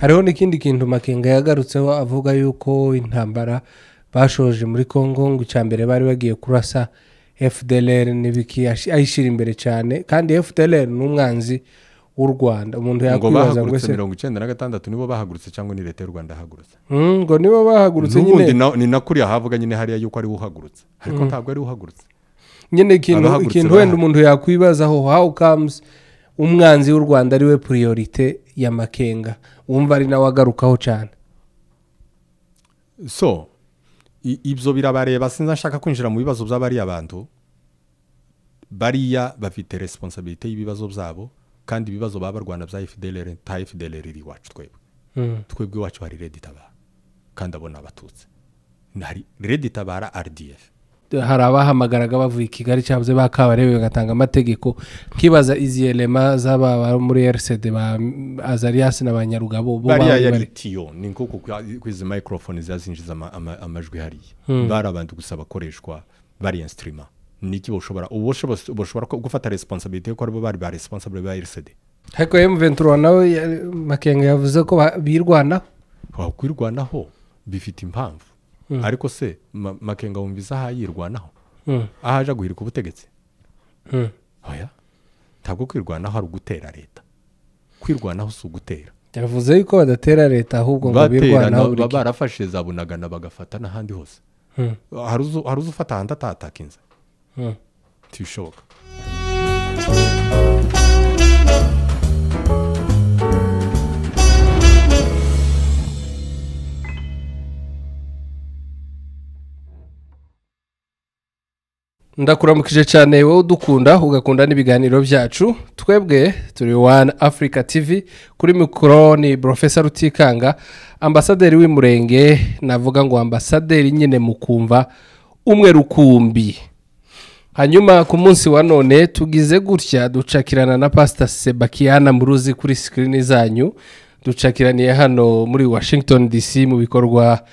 Hariho n'ikindi kintu Makenga yagarutseho avuga yuko intambara bashoje muri Kongo ngo icyambere bari bagiye kurasa FDLR n'ibiki, ayishira imbere cyane, kandi FDLR ni umwanzi w'u Rwanda. Umuntu yakwibaza ngo ese 96 nibo bahagurutse cyangwa ni leta y'u Rwanda yahagurutse? Ngo nibo bahagurutse nyine. N'ubundi ni nakuriya havuga nyine hariya yuko ari uhagurutse, ariko ntabwo ari uhagurutse nyine. Ikintu wenda umuntu yakwibazaho, how comes umwanzi w'u Rwanda ari we priorité ya Makenga, wumva ari nawe agarukaho cyane? So ibyo birabareba, sinza nshaka kwinjira mu bibazo by'abariya bantu. Bariya bafite responsabilité y'ibibazo byabo, kandi ibibazo baba barwana bya FDLR, ta FDLR iri iwacu twebwe. Twebwe iwacu hari Red Tabara, kandi abona abatutsi hari Red Tabara RDF. Hari abahamagaraga bavuye i Kigali cyabuze bakabarebe bagatanga amategeko, nkibaza izi elema z'aba muri RCD ba Azarias n'abanyarugabo bo bariya yari tiyo ni nko kwizi microphone zazinjiza amajwi hariya, bari abantu gusa bakoreshwa bari instrument. Niki boshobora uboshobora gufata responsabilité ko aribo bari ba responsable ba RCD. Ariko M23 nawe Makenga yavuze ko birwanaho. Kwirwanaho bifite impamvu. Ariko se Makenga wumvise aha yirwanaho, ahaje guhirika ubutegetsi? Oya, ntabwo kwirwanaho ari ugutera leta, kwirwanaho si ugutera. Yavuze yuko badatera leta ahubwo ngo birwanaho. Barafashe za Bunagana bagafata n'ahandi hose. Hari ufata ahandi atatakinze, ntibishoboka. Ndakuramukije cyane wowe udukunda ugakunda n'ibiganiro byacu. Twebwe turi One Africa TV, kuri mikoro ni Professor Rutikanga, ambasaderi w'Imurenge, navuga ngo ambasaderi nyine mukumva umwe rukumbi. Hanyuma ku munsi wa none tugize gutya ducakirana na Pastor Sebakiana Muruzi kuri screen zanyu. Ducakiraniye hano muri Washington DC mu bikorwa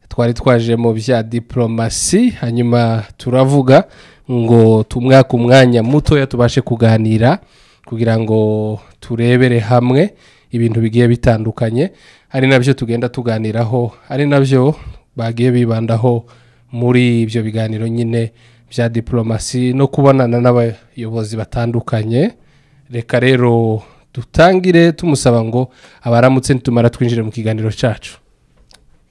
twari twaje mu bya diplomasi. Hanyuma turavuga ngo tumwaka umwanya mutoya tubashe kuganira kugira ngo turebere hamwe ibintu bigiye bitandukanye, ari nabyo tugenda tuganiraho, ari nabyo bagiye bibandaho muri ibyo biganiro nyine bya diplomasi no kubonana n'abayobozi batandukanye. Reka rero dutangire tumusaba ngo abaramutse nitumara twinjire mu kiganiro cyacu.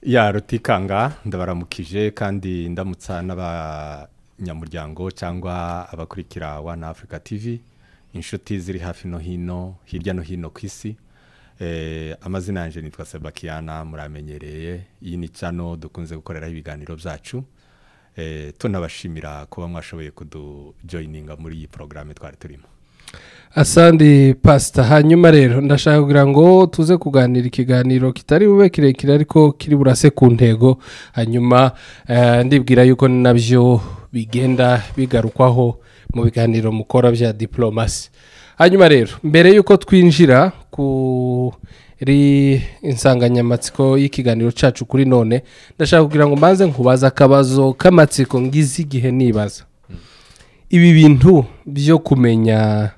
Ya Rutikanga, ndabaramukije kandi ndamutsa n'abanyamuryango cyangwa abakurikira One Africa TV, inshuti ziri hafi no hino, hirya no hino ku isi. Amazina yanjye nitwa Sebakiana, muramenyereye. Iyi ni channel dukunze gukoreraho ibiganiro byacu. Tunabashimira kuba mwashoboye kudujoininga muri iyi programme twari turimo. Asandi Pastor. Hanyuma rero ndashaka kugira ngo tuze kuganira ikiganiro kitari bube kirekire ariko kiri burase ku ntego. Hanyuma ndibwira yuko nabyo bigenda bigarukwaho mu biganiro mukora bya diplomasi. Hanyuma rero mbere yuko twinjira kuri insanganyamatsiko y'ikiganiro cyacu kuri none, ndashaka kugira ngo mbanze nkubaza akabazo k'amatsiko ngize igihe nibaza. Ibi bintu byo kumenya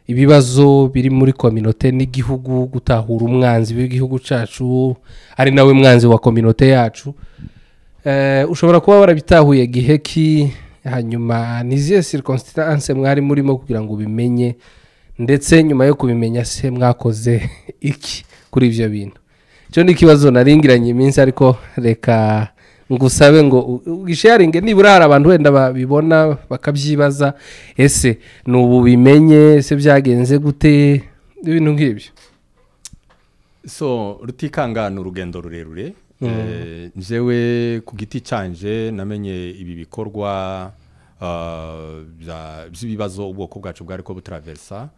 ibibazo biri muri communauté n'igihugu, gutahura umwanzi w'igihugu cyacu ari nawe mwanzi wa communauté yacu, ushobora kuba warabitahuye gihe ki? Hanyuma niziye circonstance mwari murimo kugira ngo ubimenye, ndetse nyuma yo kubimenya se mwakoze iki kuri ibyo bintu? Cyo ni ikibazo naringiranye iminsi, ariko reka ngusabe ngo ugisharinge nibura hari abantu wenda babibona bakabyibaza, ese nubu bimenye, ese byagenze gute, ibintu nk'ibyo. So Rutikanga ni urugendo rurerure. Njewe ku giti canje namenye ibi bikorwa by'ibibazo ubwoko bwacu bwari ko butraversa,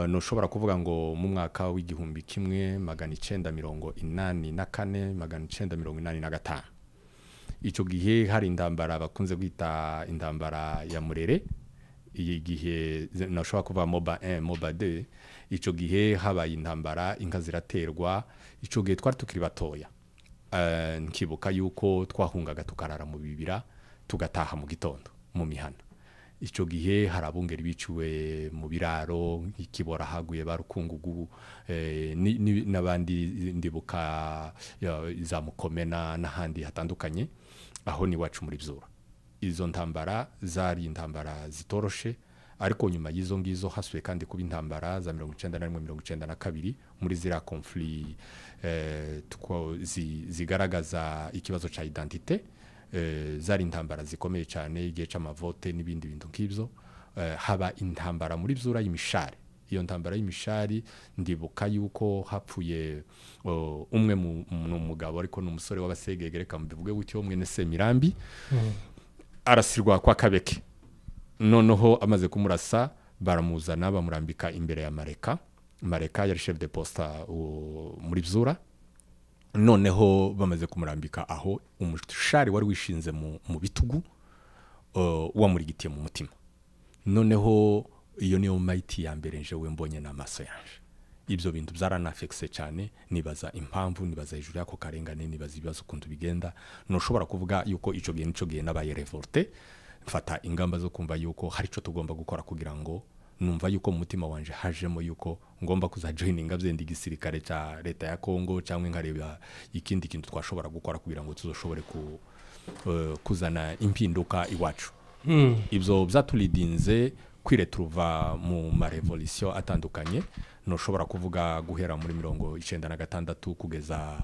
noshobora kuvuga ngo mu mwaka w'igihumbi kimwe 984 985. Icyo gihe hari intambara bakunze kwita intambara ya Murere, iyi gihe nashobora kuva moba 1 moba 2. Icyo gihe habaye intambara, inka ziraterwa. Icyo gihe twari tukiri batoya, nkibuka yuko twahungaga tukarara mu bibira tugataha mu gitondo mu mihana. Icyo gihe hari abungeri biciwe mu biraro nk'ikibora haguye ba Rukungugu, n'abandi ndibuka za Mukomena n'ahandi hatandukanye. Aho ni iwacu muri Byura. Izo ntambara zari intambara zitoroshe, ariko nyuma y'izo ngizo hasuye kandi kuba intambara za 91, 92, muri ziriya conflit zigaragaza ikibazo cya identité. Zari intambara zikomeye cyane igihe c'amavote n'ibindi bintu nk'ibyo. Haba intambara muri Byura y'imishari. Iyo ntambara y'imishari ndibuka yuko hapfuye umwe mu mugabo, ariko ni umusore w'abasegege, reka mbivuge gutyo, mwene Semirambi, arasirwa kwa Kabeke. Noneho amaze kumurasa baramuzana bamurambika imbere ya Mareka. Mareka yari chef de poste muri Byura. Noneho bamaze kumurambika aho, umushari wari wishinze mu bitugu wamurigitiye mu mutima. Noneho iyo niyo mayiti ya mbere njewe mbonye n'amaso yanje. Ibyo bintu byaranafekise cyane, nibaza impamvu, nibaza hejuru y'ako karengane, nibaza ibibazo ukuntu bigenda. Ntushobora kuvuga yuko icyo gihe nico gihe nabaye révolté, mfata ingamba zo kumva yuko hari icyo tugomba gukora, kugira ngo numva yuko mu mutima wanje hajemo yuko ngomba kuza joininga byenda igisirikare cya leta ya Kongo, cyangwa nkareba ikindi kintu twashobora gukora kugira ngo tuzoshobore kuzana impinduka iwacu. Ibyo byaturidinze kwiretruva mu marevolution atandukanye, ntushobora kuvuga guhera muri 96 kugeza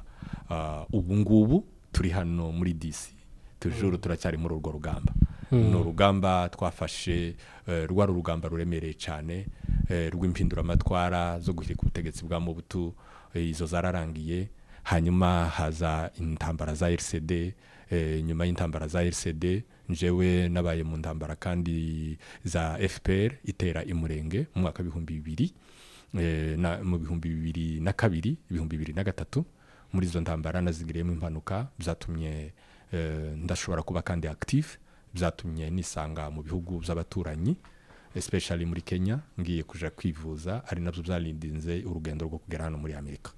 ubu ngubu turi hano muri DC, tujuru turacyari muri urwo rugamba. Ni urugamba twafashe, rwari urugamba ruremereye cyane, rw'impinduramatwara zo guhirika ubutegetsi bwa Mobutu. Izo zararangiye, hanyuma haza intambara za RCD. Nyuma y'intambara za RCD njewe nabaye mu ntambara kandi za FPR itera Imurenge mu mwaka 2000, na mu 2002, 2003. Muri izo ntambara nazigiriyemo impanuka, byatumye ndashobora kuba kandi active, byatumye nisanga mu bihugu by'abaturanyi, especially muri Kenya, ngiye kuja kwivuza, ari nabyo byarindinze urugendo rwo kugera hano muri Amerika.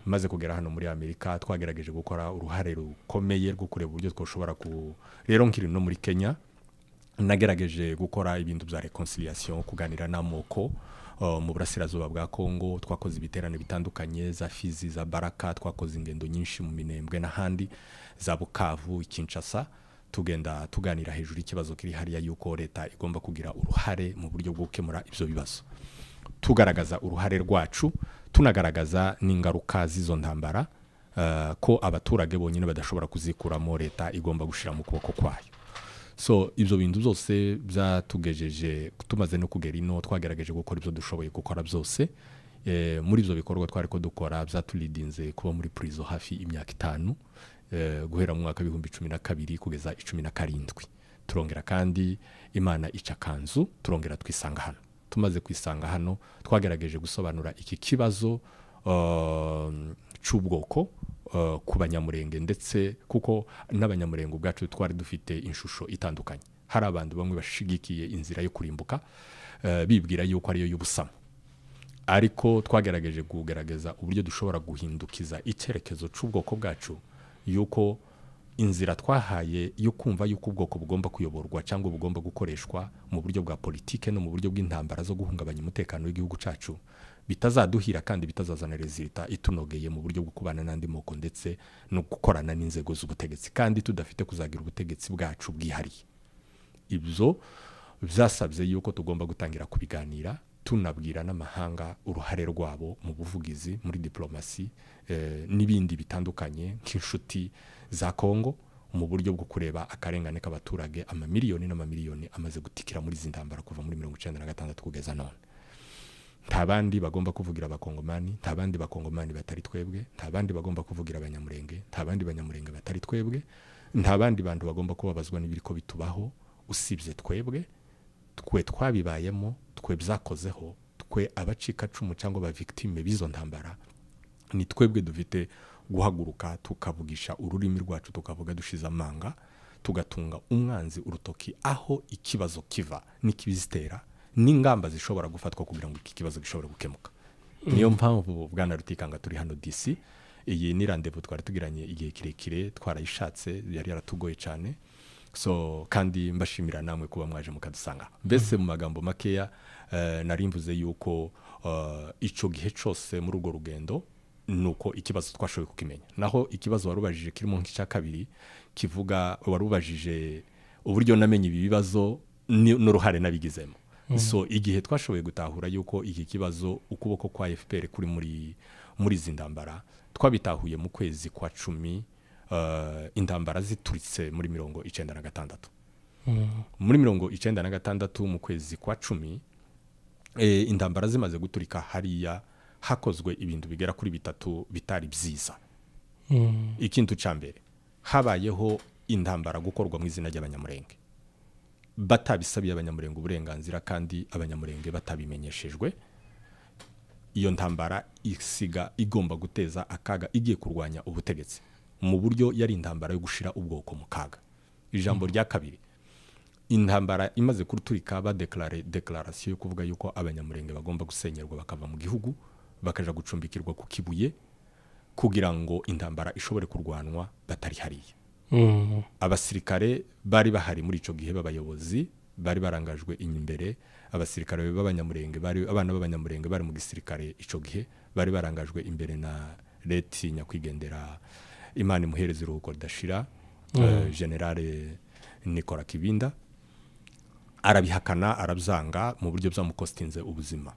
Maze kugera hano muri Amerika twagerageje gukora uruhare rukomeye rwo kureba uburyo twoshobora ku rero nkiri no muri Kenya nagerageje gukora ibintu bya reconciliation, kuganira n'amoko mu burasirazuba bwa Kongo. Twakoze ibiterane bitandukanye za Fizi, za Baraka, twakoze ingendo nyinshi mu Minembwe n'ahandi, za Bukavu, Kinshasa, tugenda tuganira hejuru y'ikibazo kiri hariya yuko leta igomba kugira uruhare mu buryo bwo gukemura ibyo bibazo, tugaragaza uruhare rwacu, tunagaragaza n'ingaruka z'izo ntambara, ko abaturage bonyine badashobora kuzikuramo, leta igomba gushira mu kuboko kwayo. So ibyo bintu byose byatugejeje tumaze no kugera ino, twagerageje gukora ibyo dushoboye gukora byose. Muri ibyo bikorwa twari ko dukora byaturidinze kuba muri prison hafi imyaka 5, guhera mu mwaka 2012 kugeza 17. Turongera kandi Imana ica kanzu, turongera twisanga hano. Tumaze kwisanga hano twagerageje gusobanura iki kibazo c'ubwoko ku Banyamurenge, ndetse kuko n'Abanyamurenge ubwacu twari dufite inshusho itandukanye. Hari abantu bamwe bashigikiye inzira yo kurimbuka, bibwira yuko ariyo y'ubusamo, ariko twagerageje kugerageza uburyo dushobora guhindukiza icyerekezo c'ubwoko bwacu, yuko inzira twahaye yo kumva yuko ubwoko bugomba kuyoborwa cyangwa bugomba gukoreshwa mu buryo bwa politike no mu buryo bw'intambara zo guhungabanya umutekano w'igihugu cacu bitazaduhira kandi bitazazana resultat itunogeye mu buryo bwo kubana n'andi moko ndetse no gukorana n'inzego z'ubutegetsi, kandi tudafite kuzagira ubutegetsi bwacu bwihariye. Ibyo byasabye yuko tugomba gutangira kubiganira, tunabwira n'amahanga uruhare rwabo mu buvugizi, muri diplomasi, n'ibindi bitandukanye nk'inshuti za Kongo, mu buryo bwo kureba akarengane k'abaturage amamiliyoni n'amamiliyoni amaze gutikira muri izi ntambara kuva muri 96 kugeza none. Nta bandi bagomba kuvugira abakongomani, nta bandi bakongomani batari twebwe, nta bandi bagomba kuvugira Abanyamurenge, nta bandi Banyamurenge batari twebwe, nta bandi bantu bagomba kubabazwa n'ibiriko bitubaho usibye twebwe. Twe twabibayemo, twe byakozeho, twe abacikacumu cyangwa ba victime b'izo ntambara, ni twebwe dufite guhaguruka tukavugisha ururimi rwacu, tukavuga dushize amanga, tugatunga umwanzi urutoki aho ikibazo kiva n'ikibizitera n'ingamba zishobora gufatwa kugira ngo iki kibazo gishobore gukemuka. Niyo mpamvu bwana Rutikanga turi hano DC. Iyi ni rendezvous twari tugiranye igihe kirekire, twarayishatse, yari yaratugoye cyane. So kandi mbashimira namwe kuba mwaje mukadusanga. Mbese mu magambo makeya nari mvuze yuko ico gihe cyose muri urwo rugendo nuko ikibazo twashoboye kukimenya. Naho ikibazo warubajije kirimo nk'icya kabiri kivuga, warubajije uburyo namenye ibi bibazo n'uruhare nabigizemo. So igihe twashoboye gutahura yuko iki kibazo ukuboko kwa FPR kuri muri izi ndambara, twabitahuye mu kwezi kwa 10, intambara zituritse muri 96. Muri 96 mu kwezi kwa 10, intambara zimaze guturika hariya hakozwe ibintu bigera kuri 3 bitari byiza. Ikintu ca mbere, habayeho intambara gukorwa mu izina ry'Abanyamurenge batabisabiye Abanyamurenge uburenganzira kandi Abanyamurenge batabimenyeshejwe. Iyo ntambara isiga igomba guteza akaga, igiye kurwanya ubutegetsi mu buryo yari intambara yo gushira ubwoko mu kaga. Ijambo rya kabiri, intambara imaze kuruturika ba declaration yo kuvuga yuko Abanyamurenge bagomba gusenyerwa bakava mu gihugu bakaja gucumbikirwa ku Kibuye kugira ngo intambara ishobore kurwanwa batari hariya. Abasirikare bari bahari muri ico gihe b'abayobozi bari barangajwe imbere, abasirikare b'Abanyamurenge bari abana b'Abanyamurenge bari mu gisirikare ico gihe bari barangajwe imbere na Leti nyakwigendera Imana imuhereza iruhuko ridashira, General Nicolas Kibinda arabihakana arabyanga mu buryo byamukostinze ubuzima.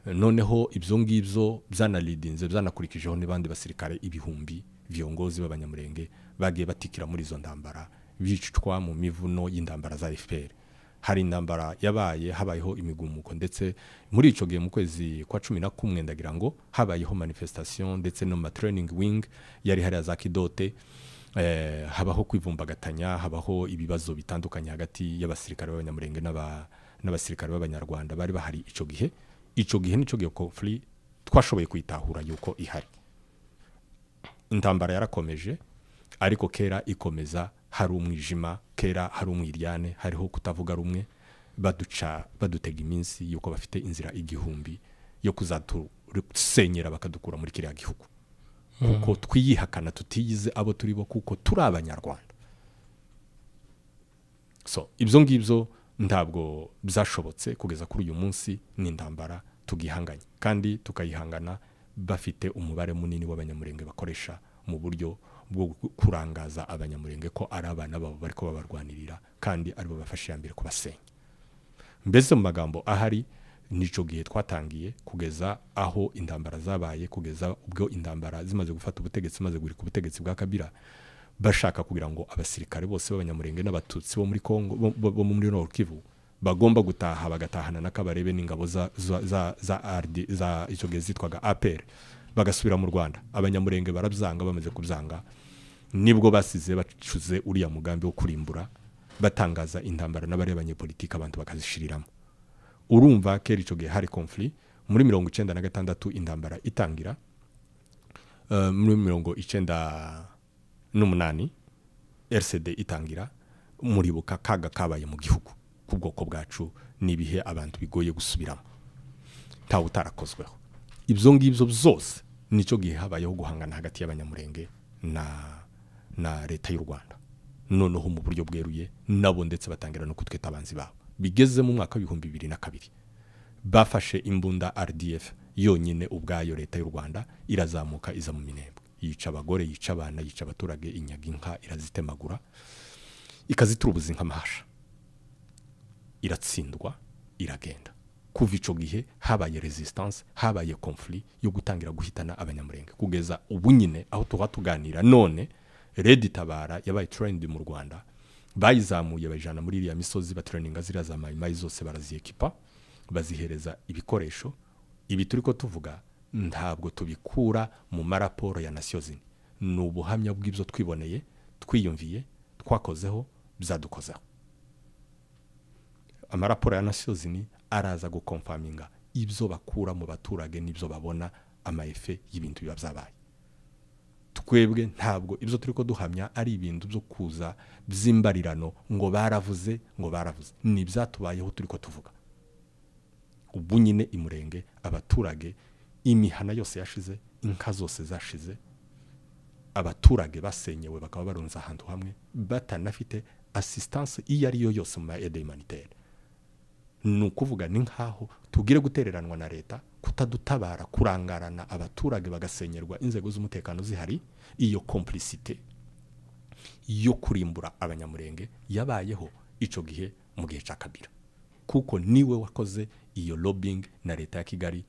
Noneho ibyo ngibyo byanalidinze byanakurikijeho n'abandi basirikare ibihumbi viongozi b'Abanyamurenge bagiye batikira muri izo ndambara bicwa mu mivuno y'indambara za FPR. Hari intambara yabaye, habayeho imigumuko ndetse muri ico gihe mu kwezi kwa 11 ndagira ngo habayeho manifestation ndetse no ma training wing yari hari za Kidote, habaho kwivumbagatanya, habaho ibibazo bitandukanye hagati y'abasirikare b'Abanyamurenge n'abasirikare b'Abanyarwanda bari bahari ico gihe. Ico gihe nico gihe conflict twashoboye kwitahura yuko ihari. Intambara yarakomeje ariko kera ikomeza hari umwijima, kera hari umwiryane, hariho kutavuga rumwe, baduca badutega iminsi yuko bafite inzira 1000 yo kuzatusenyera bakadukura muri kiriya gihugu. Kuko twiyihakana tutiyize abo turi bo kuko turi Abanyarwanda. So ibyo ngibyo ntabwo byashobotse kugeza kuri uyu munsi, ni intambara tugihanganye kandi tukayihangana bafite umubare munini w'Abanyamurenge bakoresha mu buryo bwo kurangaza Abanyamurenge ko ari abana babo bariko babarwanirira kandi aribo bafashe yambere kubasenya. Mbese mu magambo ahari nico gihe twatangiye kugeza aho intambara zabaye, kugeza ubwo intambara zimaze gufata ubutegetsi, maze gurika ubutegetsi bwa Kabila, bashaka kugira ngo abasirikare bose b'Abanyamurenge n'Abatutsi bo muri Kongo bo muri Nord Kivu bagomba gutaha bagatahana n'akabarebe n'ingabo za za za RD za ico gihe zitwaga APR bagasubira mu Rwanda. Abanyamurenge barabyanga, bamaze kubyanga nibwo basize bacuze uriya mugambi wo kurimbura, batangaza intambara n'abari abanyepolitike abantu bakazishiriramo. Urumva kera ico gihe hari conflict muri 96 intambara itangira, muri 98 RCD itangira, muribuka kaga kabaye mu gihugu kubwoko bwacu nibihe abantu bigoye gusubiramo ntawe utarakozweho. Ibyo ngibyo byose nico gihe habayeho guhangana hagati y'Abanyamurenge na leta y'u Rwanda, noneho mu buryo bweruye nabo ndetse batangira no kutwita abanzi babo. Bigeze mu mwaka wa 2002 bafashe imbunda RDF yonyine ubwayo, leta y'u Rwanda irazamuka iza mu Minembwe, yica abagore, yica abana, yica abaturage, inyaga inka irazitemagura ikaziturubuza inka mahasha, iratsindwa iragenda. Kuva ico gihe habaye resistance, habaye conflict yo gutangira guhitana Abanyamurenge kugeza ubu nyine aho tuba tuganira none. Red Tabara yabaye trained mu Rwanda, bayizamuye bayijana muri iriya misozi, batraininga ziriya za mayimayi zose, baraziekipa bazihereza ibikoresho. Ibi turiko tuvuga ntabwo tubikura mu maraporo ya Nations Unies, ni ubuhamya bw'ibyo twiboneye, twiyumviye, twakozeho, byadukozeho. Amaraporo ya Nations Unies araza gukonfaminga ibyo bakura mu baturage n'ibyo babona, amaefe y'ibintu biba byabaye. Twebwe ntabwo ibyo turiko duhamya ari ibintu byo kuza by'imbarirano ngo baravuze ngo baravuze, ni ibyatubayeho turiko tuvuga. Ubu nyine Imurenge abaturage imihana yose yashize, inka zose zashize, abaturage basenyewe bakaba barunze ahantu hamwe batanafite Assistance iyo ari yo yose mu aide humanitaire, ni ukuvuga ni nkaho tugire gutereranwa na leta, kutadutabara, kurangarana abaturage bagasenyerwa, inzego z'umutekano zihari. Iyo complicité yo kurimbura Abanyamurenge yabayeho ico gihe, mu gihe ca Kabila, kuko niwe wakoze iyo lobbying na leta ya Kigali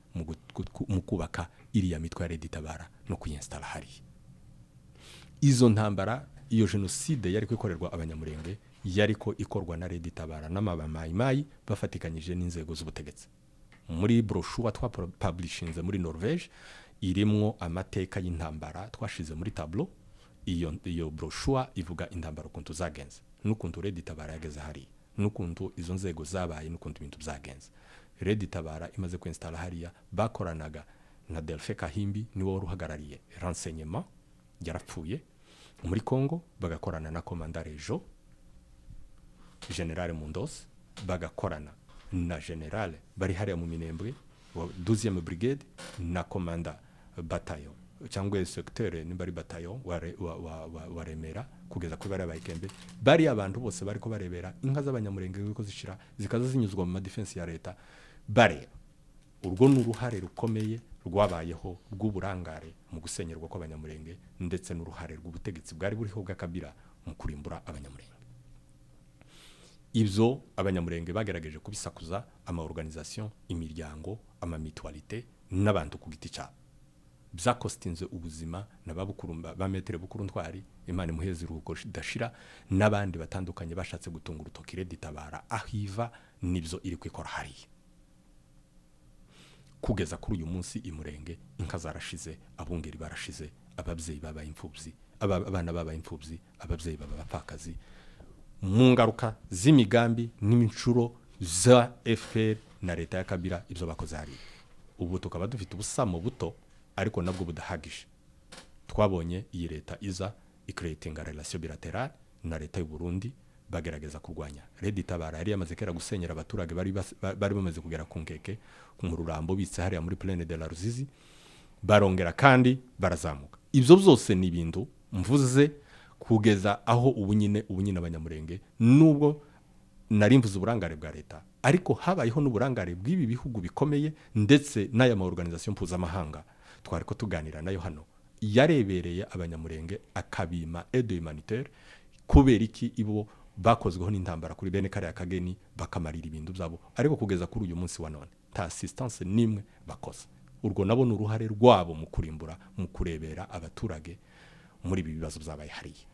mu kubaka iriya mitwe ya Red Tabara no kuyi-installa hariya. Izo ntambara, iyo jenoside yari ikorerwa Abanyamurenge, yari ko ikorwa na Red Tabara n'amabamayimayi bafatikanyije n'inzego z'ubutegetsi. Muri brochure twapublishinze muri Norvege, irimwo amateka y'intambara twashize muri tableau. Iyo brochure ivuga intambara ukuntu zagenze, n'ukuntu Red Tabara yageze hariya, n'ukuntu izo nzego zabaye, n'ukuntu ibintu byagenze. Red Tabara imaze kwi-installa hariya, bakoranaga na Delphin Kahimbi, niwe wari uhagarariye renseignement, yarapfuye muri Congo, bagakorana na commandant Rejo General Mundos, bagakorana na general bari hariya mu Minembwe wa 12e brigade, na commandant bataillon cyangwa secteur, nimba ari bataillon, wa Remera, kugeza kuri bariya bayikembe. Bari abantu bose bariko barebera inka z'Abanyamurenge ko zishira, zikaza zinyuzwa mu ma défense ya leta, bareba. Urwo ni uruhare rukomeye rwabayeho rw'uburangare mu gusenyerwa kw'Abanyamurenge, ndetse n'uruhare rw'ubutegetsi bwari buriho bwa Kabila mu kurimbura Abanyamurenge. Ibyo Abanyamurenge bagerageje kubisakuza, ama organisation, imiryango, ama mutualité n'abantu ku giti cyabo, byakostinze ubuzima na babukuru ba Maître Bukuru Ntwari, Imana imuheze iruhuko ridashira, n'abandi batandukanye bashatse gutunga urutoki Red Tabara aho iva nibyo iri kwikora hariya. Kugeza kuri uyu munsi, Imurenge inka zarashize, abungeri barashize, ababyeyi babaye imfubyi, abana babaye imfubyi, ababyeyi baba abapfakazi, mu ngaruka z'imigambi n'imicuro za FPR na leta ya Kabila, ibyo bakoze hariya. Ubu tukaba dufite ubusamo buto ariko nabwo budahagije. Twabonye iyi leta iza icreatinga relation bilatérale na leta y'u Burundi, bagerageza kurwanya Red Tabara yari yamaze kera gusenyera abaturage bari bamaze kugera ku Nkeke, mu Rurambo, bitse hariya muri Plaine de la Ruzizi, barongera kandi barazamuka. Ibyo byose ni ibintu mvuze kugeza aho ubu nyine Abanyamurenge, nubwo nari mvuze uburangare bwa leta, ariko habayeho n'uburangare bw'ibi bihugu bikomeye, ndetse n'aya ma organisation mpuzamahanga twari ko tuganira nayo hano, yarebereye Abanyamurenge akabima aide humanitaire. Kubera iki? Ibo bakozweho n'intambara kuri bene kariya kageni, bakamarira ibintu byabo, ariko kugeza kuri uyu munsi wa none nta assistance n'imwe bakoze. Urwo nabo ni uruhare rwabo mu kurimbura, mu kurebera abaturage muri ibi bibazo byabaye hariya.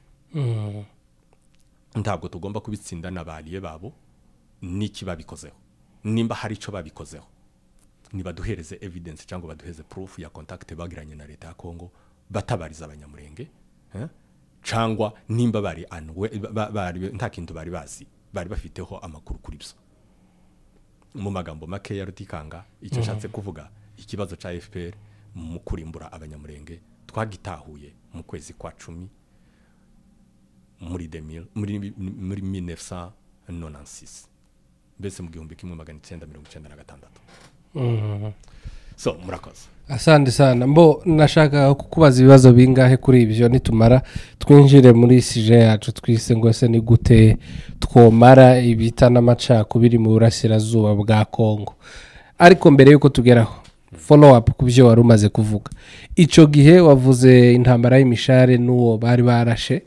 Ntabwo tugomba kubitsinda n'abariye babo n'iki babikozeho. Nimba hari icyo babikozeho, nibaduhereze evidence cyangwa baduheze proof ya contact bagiranye na leta ya Congo batabariza Abanyamurenge, eh? Cyangwa nimba bari anwe bari nta kintu bari bazi, bari bafiteho amakuru kuri byo. Mu magambo make ya Rutikanga, icyo nshatse kuvuga, ikibazo ca FPR mu kurimbura Abanyamurenge twagitahuye mu kwezi kwa 10 muri 2000, muri 1996, mbese mu 1996. So murakoze. Asante sana. Mbo nashaka kukubaza ibibazo bingahe kuri ibyo, nitumara twinjire muri sujet yacu twise ngo ese ni gute twomara ibita n'amacakubiri mu burasirazuba bwa Kongo. Ariko mbere yuko tugeraho, follow up ku byo wari umaze kuvuga. Icyo gihe wavuze intambara y'imishare n'uwo bari barashe.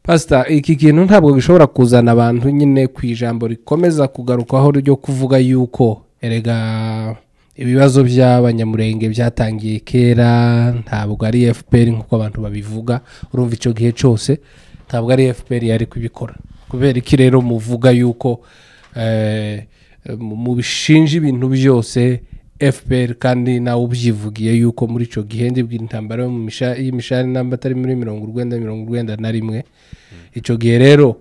Pastor, iki kintu ntabwo gishobora kuzana abantu nyine ku ijambo rikomeza kugarukwaho ryo kuvuga yuko erega ibibazo by'Abanyamurenge byatangiye kera, ntabwo ari FPR nk'uko abantu babivuga. Urumva, icyo gihe cyose ntabwo ari FPR yari kubikora. Kubera iki rero muvuga yuko mubishinja ibintu byose FPR, kandi nawe ubyivugiye yuko muri icyo gihe, ndibwira intambara yo mu y'imishari namba atari muri 90, 91, icyo gihe rero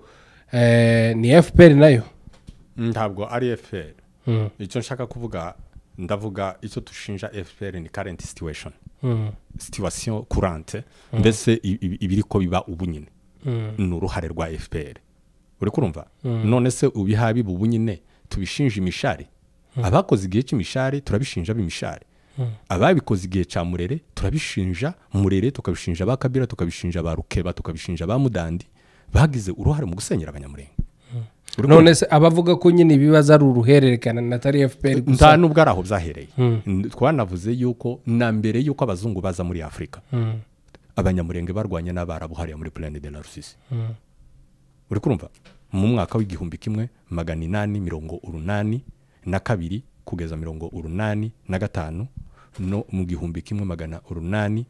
ni FPR nayo? Ntabwo ari FPR. Icyo nshaka kuvuga, ndavuga icyo dushinja FPR ni current situation, situation courante, mbese ibiri ko biba ubu nyine ni uruhare rwa FPR. Uri kurumva? None se ubihabi ubu nyine tubishinja imishari? Abakoze igihe cy'imishari turabishinja b'imishari, ababikoze igihe cya Murere turabishinja Murere, tukabishinja ba Kabila, tukabishinja ba Rukeba, tukabishinja ba Mudandi. Bagize uruhare mu gusenyera Abanyamurenge. None se abavuga ko nyine ibibazo ari uruhererekana na tari FPR gusa, nta nubwo ari aho byahereye. Twanavuze yuko na mbere yuko abazungu baza muri Afurika, Abanyamurenge barwanye n'Abarabu hariya muri Plaine de la Rusizi. Uri kurumva, mu mwaka w'1882 kugeza 85 no mu 1800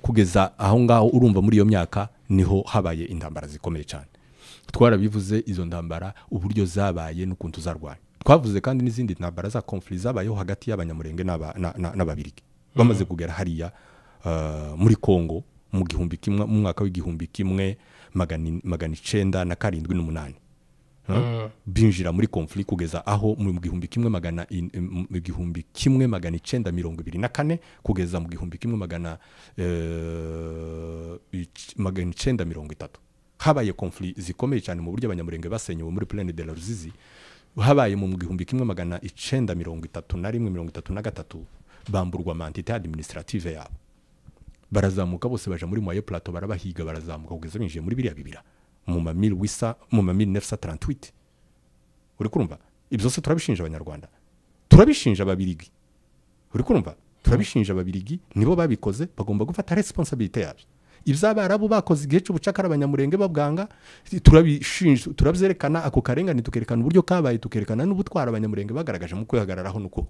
kugeza aho ngaho, urumva muri iyo myaka niho habaye intambara zikomeye cyane. Twarabivuze izo ntambara uburyo zabaye n'ukuntu zarwanye. Twavuze kandi n'izindi ntambara za conflit zabayeho hagati y'Abanyamurenge n'Ababirigi bamaze kugera hariya muri Kongo mu 1000 mu mwaka w'1978. Binjira muri conflit kugeza aho mu 1924 kugeza mu 1930 habaye conflit zikomeye cyane mu buryo Abanyamurenge basenyewe muri Plaine de la Ruzizi. Habaye mu 1931 33 bamburwa amantite administrative yabo, barazamuka bose baja muri Moyen Plateau, barabahiga barazamuka kugeza binjiye muri biriya bibira mu ma 1838. Uri kurumva, ibyo byose turabishinja Abanyarwanda, turabishinja Ababirigi. Uri kurumva, turabishinja Ababirigi, nibo babikoze, bagomba gufata responsabilité yabyo. Iby'Abarabu bakoze igihe cy'ubucakara Abanyamurenge babwanga, turabishinja, turabyerekana ako karengane, tukerekana uburyo kabaye, tukerekana n'ubutwara Abanyamurenge bagaragaje mu kwihagararaho nuko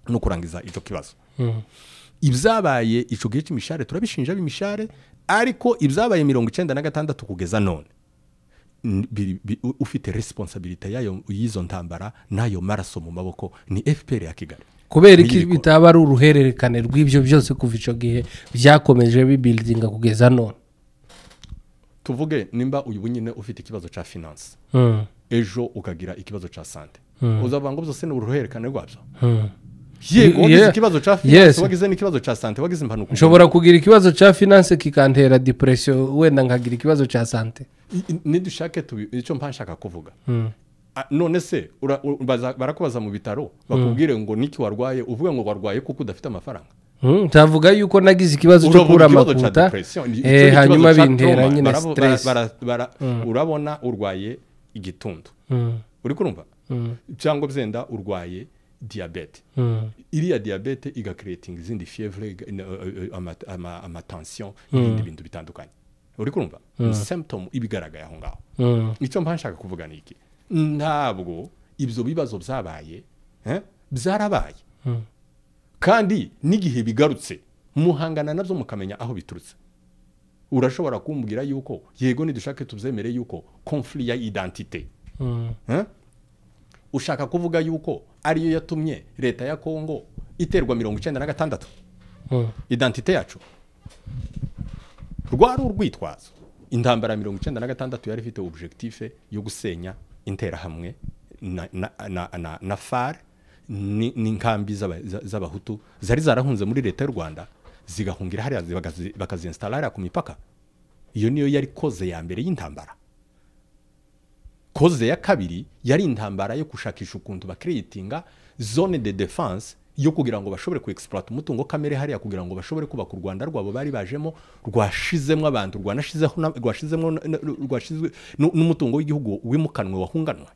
no kurangiza icyo kibazo. Ibyabaye ico gihe cy'imishare turabishinja b'imishare, ariko ibyabaye 96 kugeza none ufite responsabilité yayo y'izo ntambara nayo maraso mu maboko ni FPR ya Kigali. Kubera iki bitaba ari uruhererekane rw'ibyo byose kuva ico gihe byakomeje bibuildinga kugeza none? Tuvuge nimba uyu nyine ufite ikibazo ca finance, ejo ukagira ikibazo ca sante, uzavuga ngo byose ni uruhererekane rwabyo. Yego, wagize ikibazo ca finance, wagize n'ikibazo ca sante, wagize impanuka. Nshobora kugira ikibazo ca finance kikantera depression, wenda nkagira ikibazo ca sante. Nidushake icyo mpanshaka kuvuga. None se barakubaza mu bitaro bakubwire ngo niki warwaye, uvuga ngo warwaye kuko udafite amafaranga. Ntavuga yuko nagize ikibazo cyo kubura amakuta, hanyuma bintera nyine stress. Urabona urwaye igitundu, uri kurumva, cyangwa byenda urwaye diabete. Iriya diabete iga creating izindi fièvre, ama tension, n'ibindi bintu bitandukanye. Uri kurumva, symptom ibigaragaye aho ngaho. Icyo mpanshaka kuvuga ni iki, ntabwo ibyo bibazo byabaye byarabaye, kandi n'igihe bigarutse muhangana nabyo mukamenya aho biturutse. Urashobora kumbwira yuko yego nidushake tubyemere yuko conflit ya identité, ushaka kuvuga yuko ariyo yatumye leta ya Kongo iterwa 96 identité yacu rwari urwitwazo. Intambara 96 yari ifite objectif yo gusenya interahamwe na FAR n'inkambi z'Abahutu zari zarahunze muri leta y'u Rwanda, zigahungira hariya bakazinstalla hariya ku mipaka. Iyo niyo yari koze ya mbere y'intambara. Koze ya kabiri yari intambara yo gushakisha ukuntu bakreatinga zone de defense yo kugira ngo bashobore ku exploit umutungo kamere hariya, kugira ngo bashobore kubaka u Rwanda rwabo bari bajemo, rwashizemo abantu, rwanashizeho rwashizemo rwashizwe n'umutungo w'igihugu wimukanwe wahunganwe.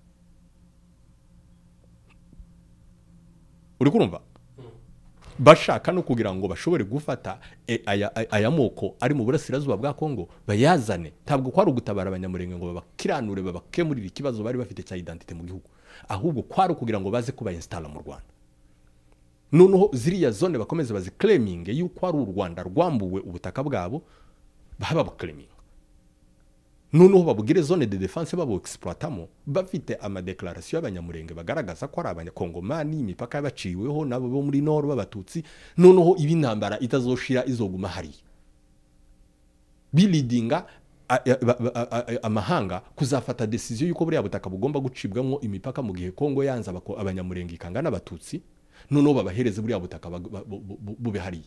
Uri kurumva, bashaka no kugira ngo bashobore gufata aya moko ari mu burasirazuba bwa Kongo bayazane. Ntabwo kwari ugutabara Abanyamurenge ngo babakiranure babakemurire ikibazo bari bafite cya identité mu gihugu, ahubwo kwari kugira ngo baze kuba installa mu Rwanda. Noneho ziriya zone bakomeze baziclaiminge yuko ari u Rwanda rwambuwe ubutaka bwabo, baba baclaiminga. Noneho babugire zone de defense babo exploitamo, bafite ama declaration y'Abanyamurenge bagaragaza ko ari Abanyakongomani, imipaka yabaciweho nabo bo muri Nord b'Abatutsi. Noneho ibintambara itazoshira izoguma hari bilidinga amahanga kuzafata decision yuko buriya butaka bugomba gucibwamo imipaka mu gihe Kongo yanze Abanyamurenge ikangana Abatutsi. Noneho babahereze buriya butaka bube hariya.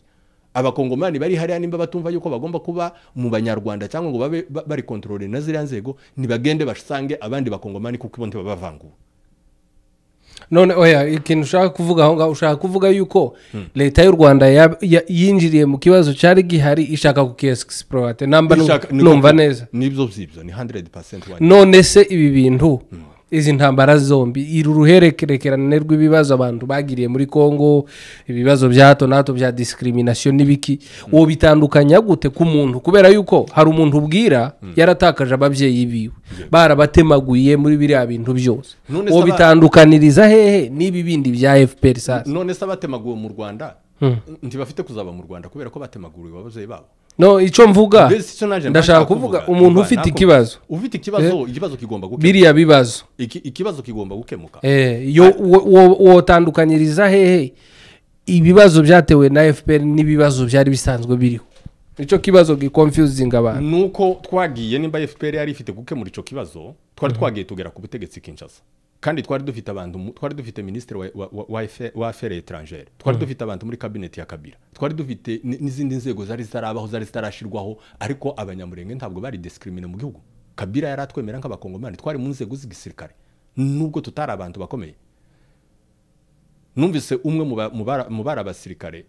Abakongomani bari hariya nimba batumva yuko bagomba kuba mu Banyarwanda cyangwa ngo babe bari contrôler na ziriya nzego, nibagende basange abandi bakongomani kuko ibonte babavangura. None oya, ikintu ushaka kuvuga aho ngaho, ushaka kuvuga yuko leta y'u Rwanda yinjiriye mu kibazo cyari gihari ishaka kukiexploite, namba numva neza? Nibyo byibyo, ni 100%. None se ibi bintu, izi ntambara zombi, iri ruhererekerane rw'ibibazo abantu bagiriye muri Congo, ibibazo bya hato na hato bya discrimination n'ibiki, wo bitandukanya gute ku muntu? Kubera yuko hari umuntu ubwira yaratakaje ababyeyi biwe, barabatemaguye muri biriya bintu byose, wo bitandukaniriza hehe n'ibi bindi bya FPR sasa? None se abatemaguwe mu Rwanda ntibafite kuzaba mu Rwanda kubera ko batemaguriwe ababyeyi babo? No, icyo mvuga, ndashaka kuvuga umuntu ufite ikibazo, ufite ikibazo, ikibazo kigomba gukemuka, biriya bibazo, ikibazo kigomba gukemuka. Yo wotandukanyiriza hehe ibibazo byatewe na FPR n'ibibazo byari bisanzwe biriho? Nicyo kibazo giconfusing abantu. Nuko twagiye, nimba FPR yari ifite gukemura ico kibazo, twari twagiye tugera ku butegetsi Kinshasa, kandi twari dufite abantu, twari dufite ministre wa affaires étrangères, twari dufite abantu muri cabinet ya Kabila, twari dufite n'izindi nzego zari zarabaho, zari zitarashirwaho, ariko abanyamurenge ntabwo bari discriminé mu gihugu. Kabila yaratwemera nk'abakongomani, twari mu nzego z'igisirikare nubwo tutari abantu bakomeye. Numvise umwe mu bari abasirikare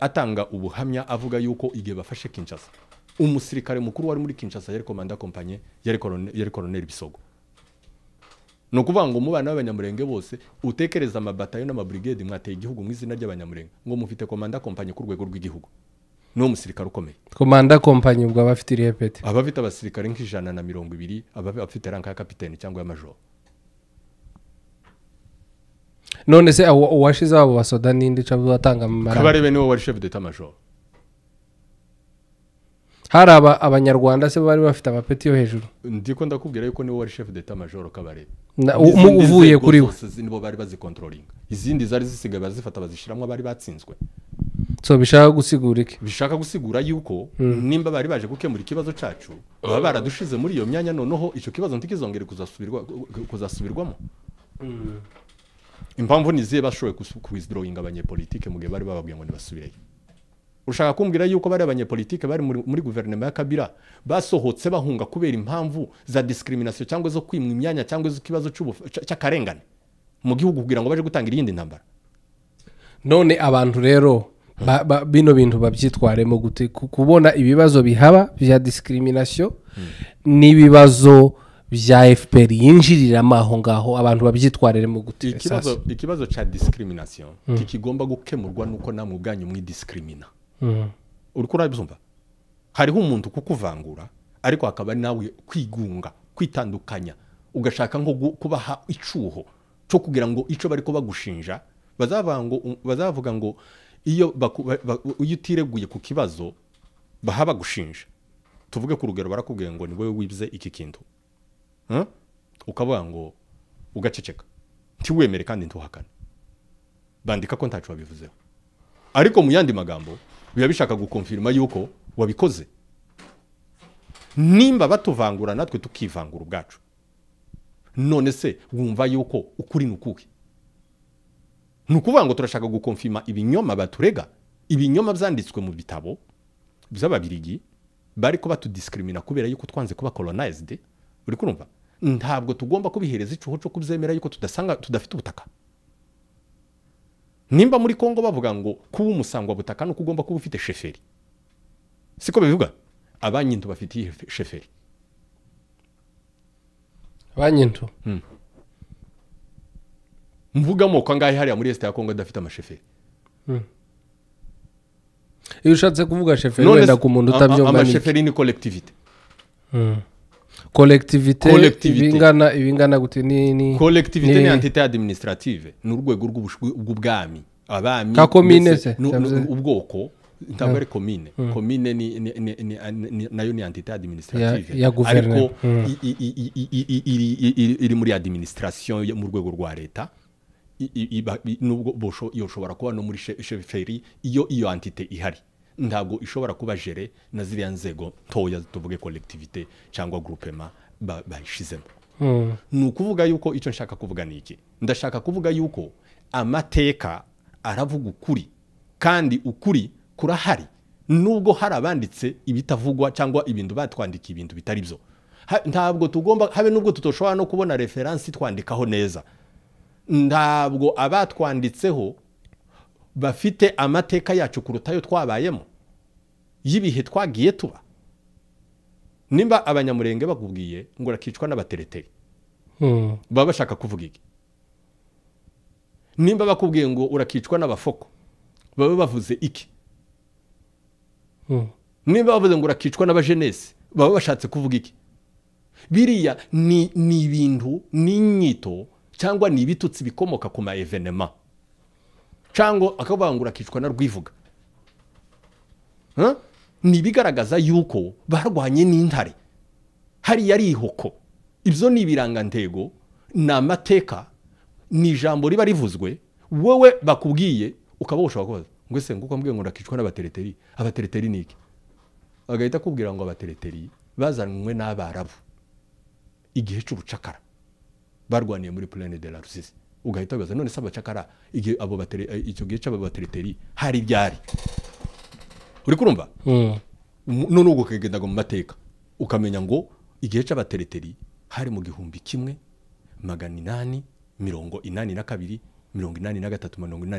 atanga ubuhamya avuga yuko igihe bafashe Kinshasa, umusirikare mukuru wari muri Kinshasa yari komanda compagnie, yari colonel Bisogo. Ni ukuvuga ngo mu bana b'abanyamurenge bose utekereza amabatayo n'amabrigade mwateye igihugu mu izina ry'abanyamurenge, ngo mufite komanda compagnie ku rwego rw'igihugu, ni umusirikare ukomeye. Komanda compagnie ubwo abafite irihe pete? Abafite abasirikare nk'120, abafite rank ya kapiteni cyangwa ya major. None se uwashize abo basoda ninde cyangwa batanga amara? Kabarebe niwe wari chef d'état major. Hari abanyarwanda se bari bafite amapeti yo hejuru? Ndiko ndakubwira yuko niwe wari chef d'état major Kabarebe. Uvuye kuri we nibo bari bazicontrolling, izindi zari zisigaye bazifata bazishiramwe bari batsinzwe. So bishaka gusigura iki? Bishaka gusigura yuko nimba bari baje gukemura ikibazo cacu, baba baradushize muri iyo myanya, noneho ico kibazo ntikizongere kuzasubirwamo. Impamvu niziye bashoboye kuwithdrawing abanyepolitike mu gihe bari bababwiye ngo nibasubireyo. Ushaka kumbwira yuko bari abanyepolitike bari muri guverinoma ya Kabila basohotse bahunga kubera impamvu za discrimination cyangwa zo kwimwa imyanya cyangwa z'ikibazo cy'akarengane mu gihugu kugira ngo baje gutangira iyindi ntambara? None abantu rero bino bintu babyitwaremo gute? Kubona ibibazo bihaba bya discrimination n'ibibazo bya FPR yinjiriramo aho ngaho, abantu babyitwaremo gute? Ikibazo cya discrimination kikigomba gukemurwa nuko namwe ubwanyu mwidiscrimina. Uriko urabyumva? Hariho umuntu kukuvangura, ariko hakaba nawe kwigunga, kwitandukanya, ugashaka nko kubaha icuho cyo kugira ngo ico bariko bagushinja, bazavuga ngo iyo utireguye ku kibazo baha bagushinja. Tuvuge ku rugero, barakubwiye ngo ni wowe wibze iki kintu, ukavuga ngo ugaceceka, ntiwemere kandi ntuhakane, bandika ko ntaco wabivuzeho, ariko mu yandi magambo biba bishaka gukonfirma yuko wabikoze. Nimba batuvangura natwe tukivangura ubwacu, none se wumva yuko ukuri nukuki? Nukuvuga ngo turashaka gukonfirma ibinyoma baturega, ibinyoma byanditswe mu bitabo by'ababirigi bariko batudiscrimina kubera yuko twanze kuba colonized. Uri kurumva? Ntabwo tugomba kubihereza icuho cyo kubyemera yuko tudasanga tudafite ubutaka. Nimba muri Kongo bavuga ngo kuba umusangwa butaka nuko ugomba kuba ufite sheferi, siko bivuga? Abanyintu bafitiye sheferi. Abanyintu mvuga moko angahe hariya muri Est ya Kongo adafite amasheferi? Iyo ushatse kuvuga sheferi wenda ku muntu utabyumva, amasheferi ni collectivité. Collectivité ibingana gute? Ni collectivité ni entité administrative, ni urwego rw'ubwami, abami ka commune se ubwoko, ntabwo ari commune. Commune ni nayo ni entité administrative, ariko iri muri administration mu rwego rwa leta, nubwo yoshobora kuba no muri chefferie. Iyo entité ihari ntabwo ishobora kuba gere na ziriya nzego ntoya, tuvuge collectivité cyangwa groupement bayishizemo. Ni ukuvuga yuko icyo nshaka kuvuga ni iki? Ndashaka kuvuga yuko amateka aravuga ukuri, kandi ukuri kurahari, nubwo hari abanditse ibitavugwa cyangwa ibintu batwandika ibintu bitari byo. Ntabwo tugomba, habe nubwo tutoshobora no kubona reference twandikaho neza, Ntabwo abatwanditseho bafite amateka yacu kuruta ayo twabayemo y'ibihe twagiye tuba. Nimba Abanyamurenge bakubwiye ngo rakicwa n'abatereteri, baba bashaka kuvuga iki? Nimba bakubwiye ngo urakicwa n'abafoko, baba bavuze iki? Nimba bavuze ngo urakicwa n'abajenesi, baba bashatse kuvuga iki? Biriya ni ibintu, ni inyito cyangwa ni ibitutsi bikomoka ku ma evenement, cyangwa akavuga ngo urakicwa na Rwivuga. Ni ibigaragaza yuko barwanye n'intare, hari yari ihoko. Ibyo ni ibirangantego, ni amateka, ni ijambo riba rivuzwe, wowe bakubwiye ukaba ushobora kubaza ngo ese nguko mbwiye ngo urakicwa n'abatereteri, abatereteri ni iki? Agahita akubwira ngo abatereteri bazanwe n'Abarabu igihe cy'ubucakara, barwaniye muri Plaine de la Rusizi. Ugahita wibaza none se abacakara igihe abo batere icyo gihe cy'abatereteri hari byari? Uri kurumva? None ubwo ukagendaga mu mateka ukamenya ngo igihe cy'abatereteri hari mu 1882, 83, 84, 85.